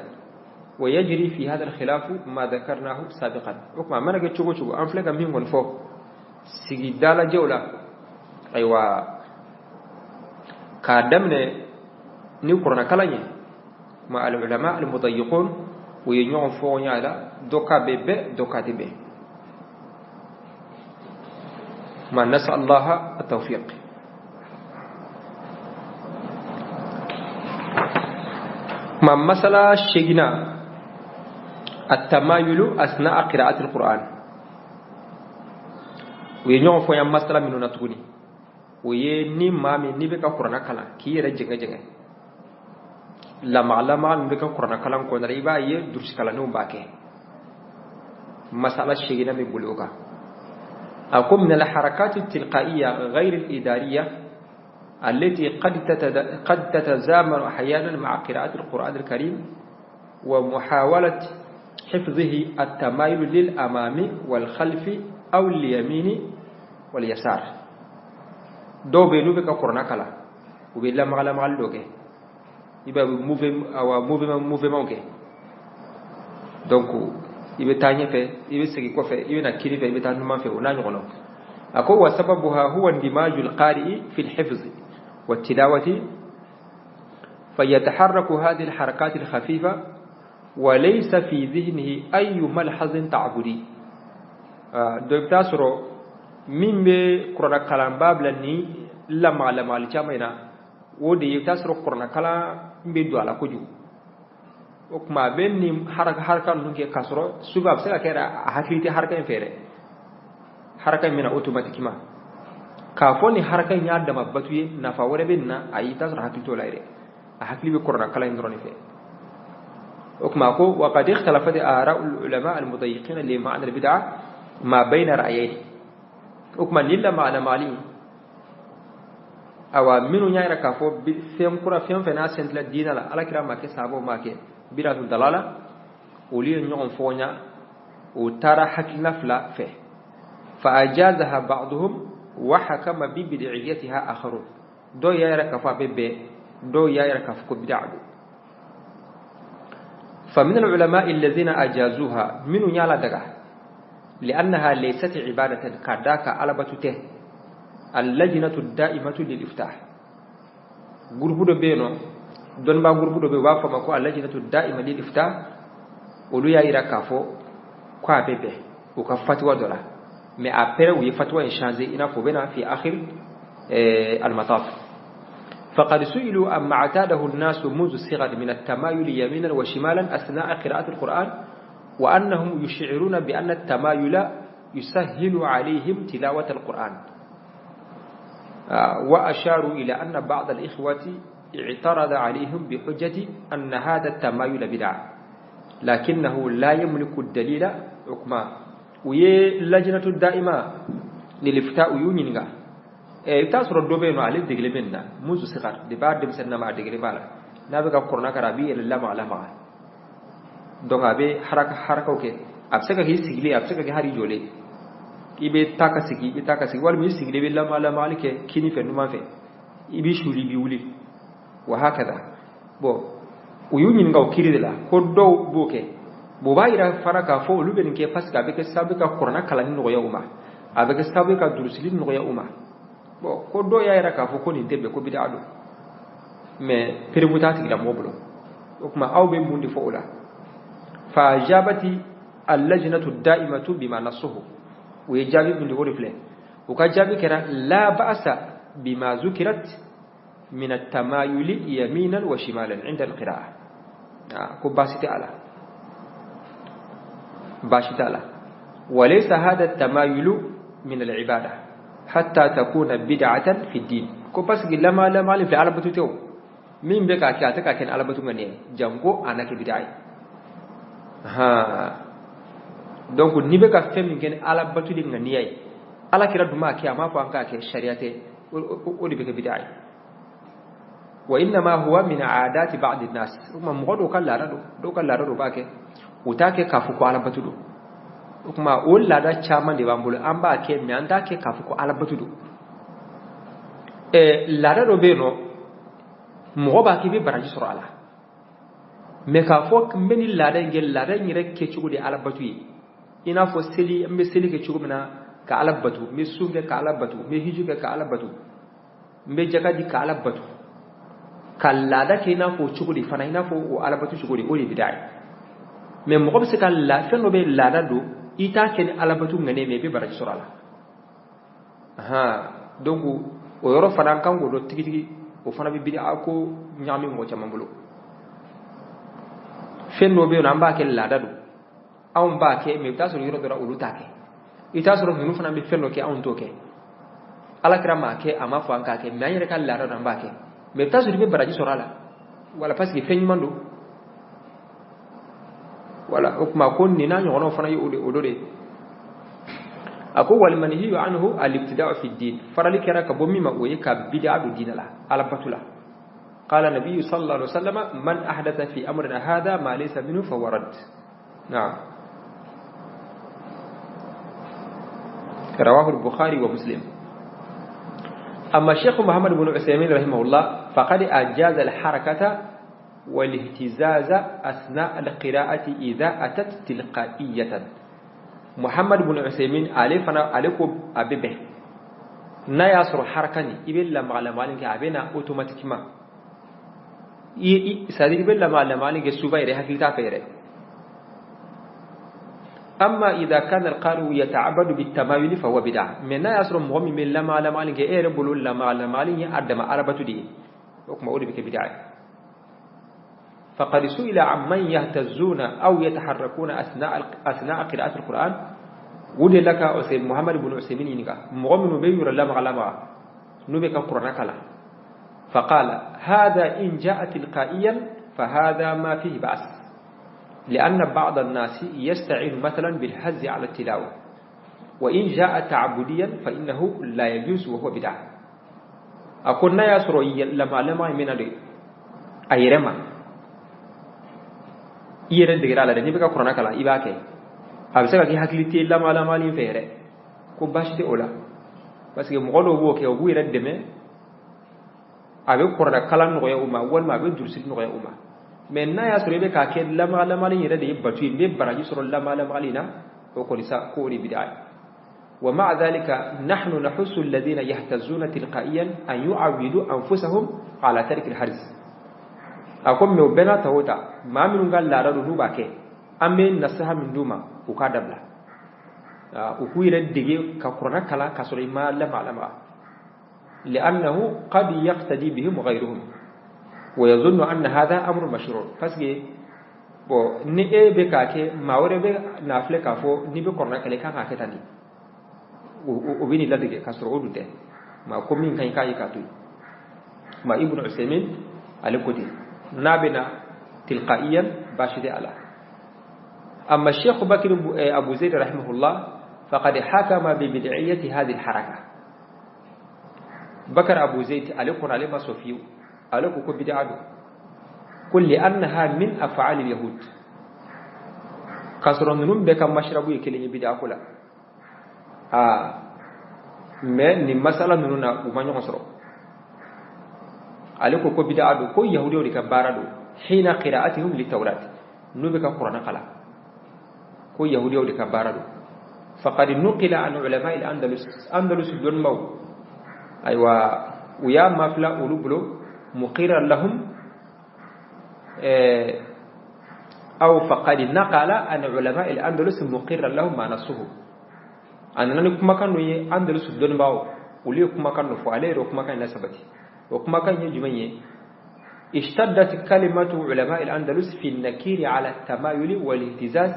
ويجري في هذا الخلاف ما ذكرناه سابقا. وكما ما نجي تشوفوا تشوفوا أن فلك مين فوق سيدالا جولة أيوة كادمنا نيو كلاني مع العلماء المضيقون وينيون فوق على دوكا بيبي دوكا تبي. ما نسأل الله التوفيق. ما مسألة شيغنا التمايل أثناء قراءة القرآن. وينيون فوق مسألة منو نتغني ويني مامي ني بك قرآن كلا كي يرى جنگ جنگ لما لما بك قرآن كلا كون ريبا يدرس كلا نوم باكي. مسألة شيغنا مبلوغا. أقوم من الحركات التلقائية غير الإدارية التي قد تتزامن أحيانا مع قراءة القرآن الكريم ومحاولة حفظه التمايل للأمام والخلف أو اليمين واليسار. دو بينو بك قرآن كلا وبلا مغلا مغلا دوكي يبقى mouvement كي donc i bɛ taa ɲɛfɛ, i bɛ segin kɔfɛ, i bɛ na kiri fɛ, i bɛ taa numan fɛ, o n'a ɲɔgɔnnaw. A ko wa sababuha huwa indimaju alqari'i fi alhifz wa tilawati fayataharraku hadhihi alharakat alkhafifa wa laysa fi dhihnihi ayu malhazin ta'budi. Dɔ i bɛ taa sɔrɔ min bɛ kuranɛ kalanba bila ni lamaga lamagali caman in na, o de ye i bɛ taa sɔrɔ kuranɛ kalan bɛ don a la kojugu. O tuma a bɛ nin haraka ninnu kɛ k'a sɔrɔ souvent a bɛ se ka kɛ a hakili tɛ haraka in fɛ dɛ, haraka in bɛna automatiquement. K'a fɔ nin haraka in y'a dama batu ye, nafa wɛrɛ bɛ nin na, ayi, i t'a sɔrɔ hakili t'o la yɛrɛ, a hakili bɛ kuranɛ kalan in dɔrɔn de fɛ. O tuma ko وقد اختلفت آراء العلماء المضيقين لمعنى البدعة ما بين رأيين. O tuma nin lamaga-lamagali, awa, minnu y'a yira k'a fɔ fɛn kura, fɛn fɛn n'a sentila diinɛ la, Ala kira ma kɛ, sahabaw ma kɛ, bidatu dalala, olu ye ɲɔgɔn fɔɲa, o taara hakilina fila fɛ. فأجازها بعضهم وحكم ببدعيتها آخرون. Dɔw y'a yira k'a fɔ a bɛ bɛn, dɔw y'a yira k'a fɔ ko bid'a don. فمن العلماء الذين أجازوها، minnu y'a ladaga، لأنها ليست عبادة، ka d'a kan alabatu tɛ، اللجنة الدائمة للإفتاء. Groupe dɔ bɛ yen nɔ, dɔnnibaa groupe dɔ bɛ yen, u b'a fɔ a ma ko اللجنة الدائمة للإفتاء. Olu y'a yira k'a fɔ ko a bɛ bɛn u ka fatiwa dɔ la, mais après u ye fatiwa in changer, i n'a fɔ u bɛ na في آخر المطاف. فقد سئلوا عما اعتاده الناس منذ الصغر من التمايل يمينا وشمالا أثناء قراءة القرآن، وأنهم يشعرون بأن التمايل يسهل عليهم تلاوة القرآن، وأشاروا إلى أن بعض الإخوة اعترض عليهم بحجة أن هذا التمايل بدعة لكنه لا يملك الدليل حكما. U ye اللجنة الدائمة للإفتاء u y'u ɲininka. I bɛ taa sɔrɔ dɔ bɛ yen nɔ, ale degelen bɛ nin na منذ الصغر, depuis a denmisɛnnin ma, a degelen b'a la. N'a bɛ ka kuranɛ kalan, a b'i yɛrɛ lamaga lamaga, donc a bɛ haraka harakaw kɛ. A bɛ se ka k'i sigilen, a bɛ se ka kɛ hali jɔlen, i bɛ taa ka segin, i bɛ taa ka segin, walima i sigilen, i bɛ lamaga lamagali kɛ kini fɛ, numan fɛ, i b'i suli, i b'i wuli, وهكذا. Bon, u y'u ɲininka o kiiri de la ko dɔw b'o kɛ. Bon, o b'a yira fana k'a fɔ olu bɛ nin kɛ parce que a bɛ kɛ sababu ka kuranɛ kalanni nɔgɔya u ma, a bɛ kɛ sababu ka durusili nɔgɔya u ma. Bon, ko dɔw y'a yira k'a fɔ ko nin tɛ bɛn, ko bid'a don, mais preuve t'a tigilamɔgɔ bolo. O tuma aw bɛ mun de fɔ o la? فأجابت اللجنة الدائمة بما نصه. U ye jaabi min di, o de filɛ. U ka jaabi kɛra: لا بأس بما ذكرت من التمايل يمينا وشمالا عند القراءة. Ko baasi tɛ a la, baasi t'a la. وليس هذا التمايل من العبادة حتى تكون بدعة في الدين. Ko parce que lama lamagali filɛ, alabatu tɛ o. Min bɛ k'a kɛ, a tɛ k'a kɛ ni alabatu ŋaniya ye, janko a na kɛ bid'a ye. Ha, donc n'i bɛ ka fɛn min kɛ ni alabatu de ŋaniya ye, Ala kira dun m'a kɛ, a m'a fɔ an k'a kɛ, sariya tɛ, o de bɛ kɛ bid'a ye. وإنما هو من عادات بعض الناس. O tuma mɔgɔ dɔw ka laada don, dɔw ka laada dɔ b'a kɛ, u t'a kɛ k'a fɔ ko alabatu don. O tuma o laada caman de b'an bolo, an b'a kɛ, mais an t'a kɛ k'a fɔ ko alabatu don. Laada dɔ bɛ yen nɔ, mɔgɔ b'a kɛ, i bɛ baraji sɔrɔ a la, mais k'a fɔ n bɛ nin laada in kɛ, laada in yɛrɛ kɛcogo de ye alabatu ye, i n'a fɔ seli, n bɛ seli kɛ cogo min na ka Ala batu, n bɛ sun kɛ ka Ala batu, n bɛ hiju kɛ ka Ala batu, n bɛ jaka di ka Ala batu, ka laada kɛ i n'a fɔ o cogo de fana, i n'a fɔ o alabatu cogo de, o de bɛ ye. Mais mɔgɔ bɛ se ka la fɛn dɔ bɛ laada don, i t'a kɛ ni alabatu ŋaniya, mais i bɛ baraji sɔrɔ a la. Han, donc o yɔrɔ fana, an kan k'o dɔn tigitigi. O fana bɛ bidi ko ɲagami mɔgɔ caman bolo. Fɛn dɔw bɛ yen nɔ, an b'a kɛ laada don, anw b'a kɛ, mais i bɛ taa sɔrɔ yɔrɔ dɔ la, olu t'a kɛ. I t'a sɔrɔ ninnu fana bɛ fɛn dɔ kɛ, anw t'o kɛ. Ala kira m'a kɛ, a m'a fɔ an k'a kɛ, mais an yɛrɛ ka laada don, an b'a kɛ, mais i bɛ taa sɔrɔ i bɛ baraji sɔrɔ a la, wala parce que fɛn ɲuman don. Wala o tuma ko nin n'a ɲɔgɔnnaw fana ye o de o dɔ de ye. A ko والمنهي عنه الابتداع في الدين. Farali kɛra ka bɔ min ma, o ye ka bid'a don diinɛ la, alabatu la. قال النبي صلى الله عليه وسلم: من أحدث في أمرنا هذا ما ليس منه فهو رد. نعم، رواه البخاري ومسلم. أما الشيخ محمد بن عثيمين رحمه الله فقد أجاز الحركة والاهتزاز أثناء القراءة إذا أتت تلقائية. محمد بن عثيمين ale fana, ale ko a bɛ bɛn n'a y'a sɔrɔ haraka nin, i bɛ lamaga lamagali kɛ, a bɛ na automatiquement, c'est à dire i bɛ lamaga lamagali kɛ souvent yɛrɛ, hakili t'a fɛ yɛrɛ. أما إذا كان القارئ يتعبد بالتمايل فهو بدعة. Mais n'a y'a sɔrɔ mɔgɔ min bɛ lamaga lamagali kɛ, e yɛrɛ bolo lamaga lamagali ye a dama alabatu de ye, o tuma o de bɛ kɛ bid'a ye. فقد سئل عمن يهتزون أو يتحركون أثناء قراءة القرآن. U delila ka Muhammad ibn Usaymin ɲininka mɔgɔ minnu bɛ yɔrɔ lamaga lamaga n'u bɛ ka kuranɛ kalan. Faqala hadha in jaa tilqaiyan fahadha ma fihi ba's لأن بعض الناس يستعين مثلا بالهز على التلاوة، وإن جاء تعبديا فإنه لا يجوز وهو بدعة. أقول نا يسرو لما لما من أيرما yɛrɛ degera a la dɛ, n'i bɛ ka kuranɛ kalan i b'a kɛ, a bɛ se ka k'i hakili tɛ lama lamali fɛ yɛrɛ, ko baasi tɛ o la, parce que mɔgɔ dɔw b'o kɛ, u b'u yɛrɛ dɛmɛ, a bɛ kuranɛ kalan nɔgɔya u ma, walima a bɛ durusili nɔgɔya u ma. Mais n'a y'a sɔrɔ i bɛ k'a kɛ lama lamali yɛrɛ de ye batu ye, n bɛ baraji sɔrɔ lama lamali na, o kɔni sa k'o de bid'a ye. ومع ذلك نحن نحث الذين يهتزون تلقائيا أن يعودوا أنفسهم على ترك الحرز. A ko mais o bɛɛ n'a ta o ta, maa minnu ka laada don n'u b'a kɛ, an bɛ nasiha min d'u ma, u k'a dabila, u k'u yɛrɛ dege ka kuranɛ kalan k'a sɔrɔ i ma lamaga lamaga. لأنه قد يقتدي بهم غيرهم ويظن أن هذا أمر مشروع. Parce que bon, ni e bɛ k'a kɛ, maa wɛrɛ bɛ n'a filɛ k'a fɔ n'i bɛ kuranɛ kalan i kan k'a kɛ tan de, o bɛ n'i ladege k'a sɔrɔ o dun tɛ maa ko min ka ɲi k'a ye k'a to yen. Ma Ibn Usaymin ale ko ten, n'a bɛna tilqaiyan baasi tɛ a la. أما الشيخ بكر أبو زيد رحمه الله فقد حكم ببدعية هذه الحركة. بكر أبو زيد عليكم عليه ما صفيو عليكم بدعة كل لأنها من أفعال اليهود، kasɔrɔ ninnu bɛɛ ka mashrabu ye kelen ye bid'a ko la. Aa, mais nin masala ninnu na u ma ɲɔgɔn sɔrɔ. Ale ko ko bid'a don, ko yahudiyaw de ka baara don, hina qira'atihim litawrat, n'u bɛ ka kuranɛ kalan, ko yahudiyaw de ka baara don. Faqad nuqila an ulama al-andalus, andalus dɔnnibaw, ayiwa, u y'a mafila olu bolo muqiran lahum, أو فقد نقل عن علماء الأندلس مقرا لهم ما نصه. A nana ni kumakan dɔ ye, Andalus dɔnnibaaw olu ye kumakan dɔ fɔ, ale yɛrɛ o kumakan in lasabati. O kumakan ye jumɛn ye? اشتدت كلمة علماء الأندلس في النكير على التمايل والاهتزاز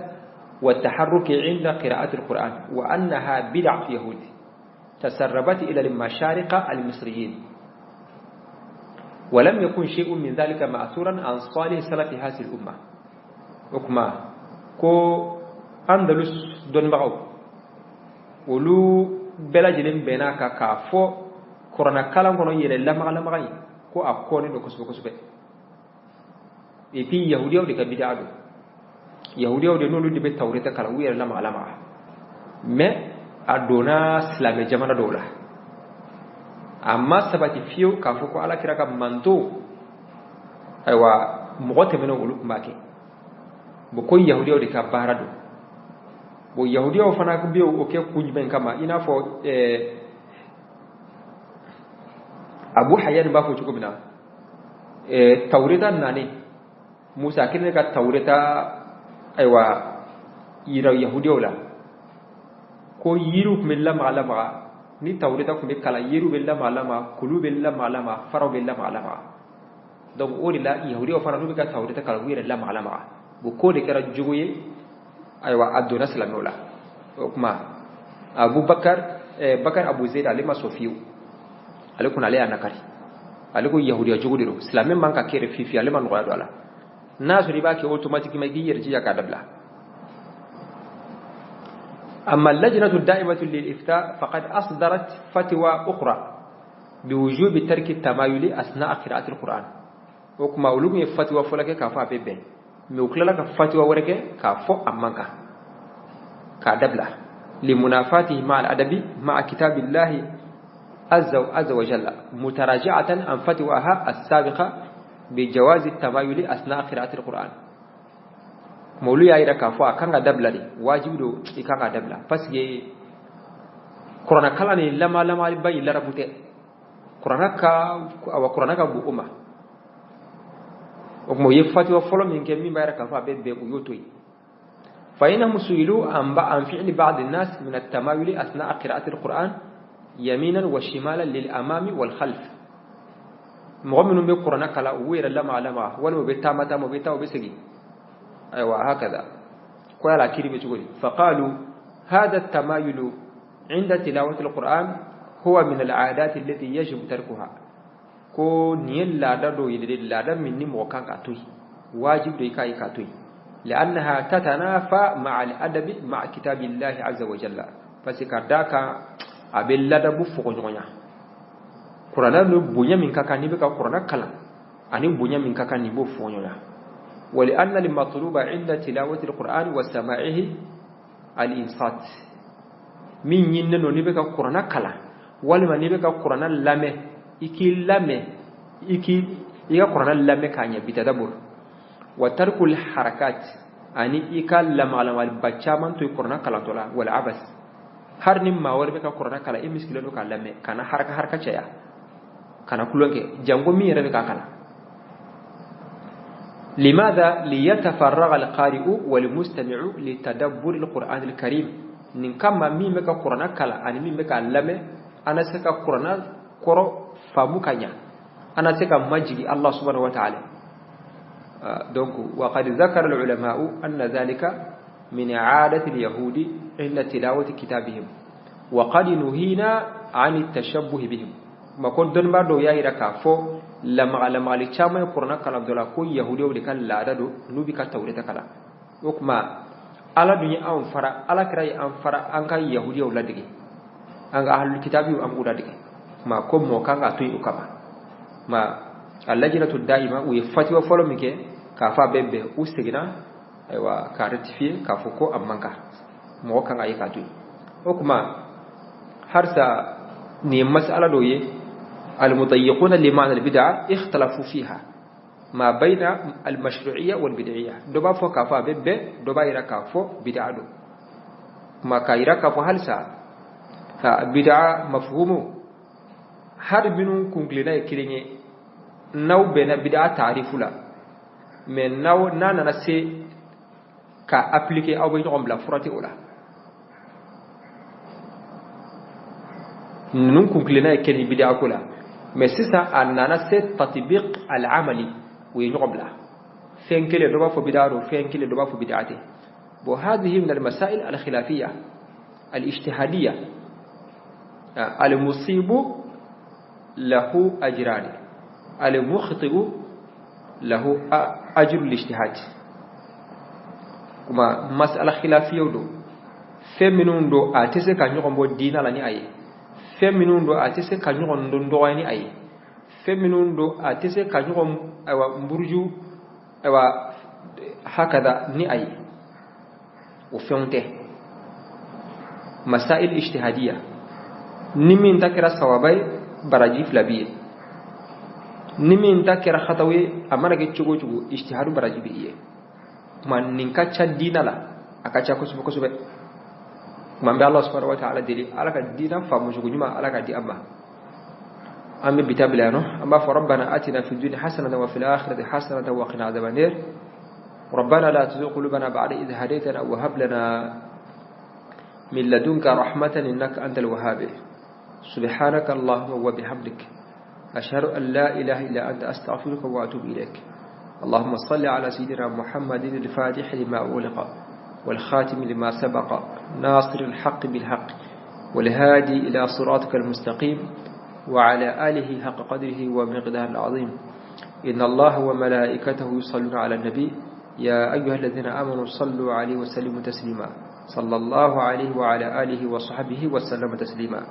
والتحرك عند قراءة القرآن، وأنها بدع يهود تسربت إلى المشارقة المصريين، ولم يكن شيء من ذلك مأثورا عن صالح سلف هذه الأمة. O kuma ko Andalus dɔnnibagaw olu bɛɛ lajɛlen bɛnna kan k'a fɔ kuranɛ kalan kɔnɔ yɛrɛ lamaga lamaga in ko a kɔnnen don kosɛbɛ kosɛbɛ, et puis yahudiyaw de ka bid'a don, yahudiyaw de n'olu de bɛ tawureta kalan u yɛrɛ lamaga lamaga, mais a donna silamɛ jamana dɔw la. A ma sabati fiyewu k'a fɔ ko Ala kira ka manto, ayiwa, mɔgɔ tɛmɛnɛw olu tun b'a kɛ. Bon, ko yahudiyaw de ka baara don. Bon, yahudiyaw fana bɛ o kɛ kun jumɛn kama? I n'a fɔ Abu Hayyan b'a fɔ cogo min na, tawureta nani Musa kelen ka tawureta, ayiwa, yira yahudiyaw la ko yiriw tun bɛ lamaga lamaga ni tawureta tun bɛ kalan, yiriw bɛ lamaga lamaga, kulu bɛ lamaga lamaga, faraw bɛ lamaga lamaga. Donc o de la yahudiyaw fana n'u bɛ ka tawureta kalan, u yɛrɛ lamaga lamaga. Bon, k'o de kɛra jogo ye, ayiwa, a donna silamɛw la. O kuma Abubakar Bakar Abu Zaid ale ma sɔn fiyewu, ale kɔni ale y'a nakari, ale ko yahudiya jogo de don, silamɛ man ka kɛ fiyewu, ale ma nɔgɔya don a la. N'a sɔrɔ i b'a kɛ automatiquement, i k'i yɛrɛ jija k'a dabila. أما اللجنة الدائمة للإفتاء فقد أصدرت فتوى أخرى بوجوب ترك التمايل أثناء قراءة القرآن. وكما أولوم فتوى فلك كافا بيبين mais u tilala ka fatiwa wɛrɛ kɛ k'a fɔ a man kan k'a dabila limunafatihi ma'a al-adabi ma'a kitabillahi azza wa jalla mutaraji'atan an fatwaha as-sabiqa bi jawazi at-tamayuli asna qira'ati al-Qur'an. Kuma olu y'a yira k'a fɔ a kan ka dabila de, wajibi don i kan ka dabila, parce que kuranɛ kalan ni lama lamaliba in larabu tɛ, kuranɛ ka, awa, kuranɛ ka bon o ma. O kuma u ye fatiwa fɔlɔ min kɛ min b'a yira k'a fɔ a bɛ bɛn, u y'o to yen. فإنهم سئلوا عن فعل بعض الناس من التمايل أثناء قراءة القرآن يمينا وشمالا للأمام والخلف. Mɔgɔ minnu bɛ kuranɛ kalan u yɛrɛ lamaga lamaga, walima u bɛ taama taama, u bɛ taa u bɛ segin, ayiwa, hakaza, ko yala kiiri bɛ cogo di? فقالوا هذا التمايل عند تلاوة القرآن هو من العادات التي يجب تركها. ko nin ye laada dɔw ye de, laada min ni mɔgɔ kan ka to yen, wajibi don i k'a ye k'a to yen. لأنها تتنافى مع الأدب مع كتاب الله عز وجل. Parce que ka d'a kan a bɛ ladabu fɔgɔɲɔgɔnya kuranɛ ni bonya min ka kan, n'i bɛ ka kuranɛ kalan ani bonya min ka kan, nin b'o fɔgɔɲɔgɔnya. ولأن المطلوب عند تلاوة القرآن وسماعه الإنصات. Min ɲininen don n'i bɛ ka kuranɛ kalan walima n'i bɛ ka kuranɛ lamɛn, i k'i lamɛn, i k'i i ka kuranɛ lamɛn k'a ɲɛ بتدبر وترك الحركات, ani i ka lamagalamagalba caman to i kuranɛ kalantɔ la, والعبث. Har ni maa wɛrɛ bɛ ka kuranɛ kalan, e misikilen don k'a lamɛn, kana haraka haraka caya, kana kulon kɛ, janko min yɛrɛ bɛ k'a kalan. لماذا؟ ليتفرغ القارئ والمستمع لتدبر القرآن الكريم. Nin kama min bɛ ka kuranɛ kalan ani min bɛ k'a lamɛn, an na se ka kuranɛ kɔrɔ faamu ka ɲa, an na se ka majigi Allah سبحانه وتعالى. Donc وقد ذكر العلماء أن ذلك من عادة اليهود عند تلاوة كتابهم وقد نهينا عن التشبه بهم. Ma ko dɔnnibaa dɔw y'a yira k'a fɔ lamaga lamagali caman ye kuranɛ kalan dɔ la, ko yahudiyaw de ka laada don n'u bɛ ka tawureta kalan. O tuma Ala dun ye anw fara, Ala kira ye an fara an ka yahudiyaw ladege, an ka ahlul kitabiw an k'u ladege. Ma ko mɔgɔ kan k'a to yen o kama. Ma اللجنة الدائمة u ye fatiwa fɔlɔ min kɛ k'a fɔ a bɛ bɛn, u seginna ayiwa k'a rectifier k'a fɔ ko a man kan, mɔgɔ kan ka ye k'a to yen. O tuma harisa nin ye masala dɔw ye, المضيقون لمعنى البدعة اختلفوا فيها ما بين المشروعية والبدعية. Dɔ b'a fɔ k'a fɔ a bɛ bɛn, dɔ b'a yira k'a fɔ bid'a don. Kuma k'a yira k'a fɔ halisa ka bid'a mafhumu, hali minnu kunkilenna ye kelen ye, n'aw bɛnna bid'a taarifu la, mais n'aw n'a nana se ka appliquer, aw bɛ ɲɔgɔn bila fura tɛ o la. Ninnu kunkilenna ye kelen bid'a ko la, mais sisan a nana se تطبيق العملي, u ye ɲɔgɔn bila. Fɛn kelen, dɔ b'a fɔ bid'a don, fɛn kelen, dɔ b'a fɔ bid'a tɛ. Bon, هذه من المسائل الخلافية الاجتهادية. المصيب له أجران، المخطئ له أجر الاجتهاد. Kuma masala khilafiyaw don, fɛn minnu don a tɛ se ka ɲɔgɔn bɔ diina la ni a ye, fɛn minnu don a tɛ se ka ɲɔgɔn dɔn dɔgɔya ni a ye, fɛn minnu don a tɛ se ka ɲɔgɔn ayiwa buruju ayiwa hakada ni a ye, o fɛnw tɛ. مسائل اجتهادية. Ni min ta kɛra sawaba ye, baraji fila b'i ye. Ni min ta kɛra khataw ye, a mana kɛ cogo o cogo, ijtihadu baraji bɛ i ye. Kuma nin ka ca diina la, a ka ca kosɛbɛ kosɛbɛ. Kuma n bɛ Allah سبحانه وتعالى deli, Ala ka diina faamu cogo ɲuman, Ala ka di an ma. An bɛ bi ta bila yan nɔ. An b'a fɔ ربنا آتنا في الدنيا حسنة وفي الآخرة حسنة وقنا عذاب النار. ربنا لا تزغ قلوبنا بعد إذ هديتنا وهب لنا من لدنك رحمة إنك أنت الوهاب. سبحانك اللهم وبحمدك، أشهد أن لا إله إلا أنت، أستغفرك وأتوب إليك. اللهم صل على سيدنا محمد الفاتح لما أغلق والخاتم لما سبق ناصر الحق بالحق والهادي إلى صراطك المستقيم وعلى آله حق قدره ومقداره العظيم. إن الله وملائكته يصلون على النبي، يا أيها الذين آمنوا صلوا عليه وسلموا تسليما. صلى الله عليه وعلى آله وصحبه وسلم تسليما.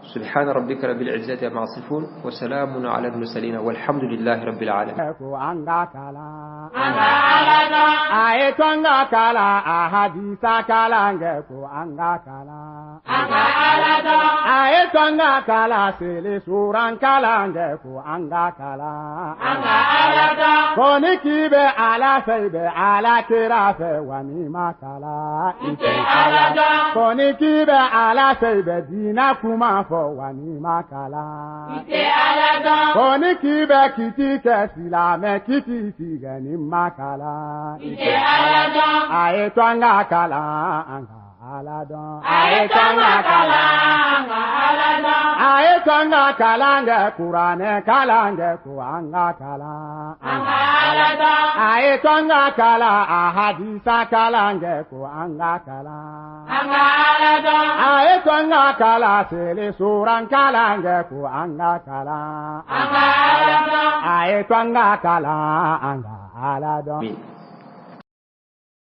سبحان ربك رب العزة عما يصفون وسلام على المرسلين والحمد لله رب العالمين. Ko an ka kalan, an ka Ala dɔn, a ye to an ka kalan, a hadisa kalan kɛ, ko an ka kalan, an ka Ala dɔn, a ye to an ka kalan, seli suran kalan kɛ, ko an ka kalan, an ka Ala dɔn, ko ni k'i bɛ Ala fɛ, i bɛ Ala kira fɛ, wa n'i ma kalan, i tɛ Ala dɔn, ko ni k'i bɛ Ala fɛ, i bɛ diinɛ kuma fɔ, wa n'i ma kalan, i tɛ Ala dɔn, ko ni k'i bɛ kiti kɛ silamɛ kiti tigɛ, ni ma kalan, i tɛ Ala dɔn, a ye to an ka kalan, an ka Ala dɔn. A ye to an ka kalan, an ka Ala dɔn. A ye to an ka kalan kɛ, kuranɛ kalan kɛ, ko an ka kalan, an ka Ala dɔn. A ye to an ka kalan, a hadisa kalan kɛ, ko an ka kalan, an ka Ala dɔn. A ye to an ka kalan, seli suran kalan kɛ, ko an ka kalan, an ka Ala dɔn. A ye to an ka kalan, an ka Ala dɔn.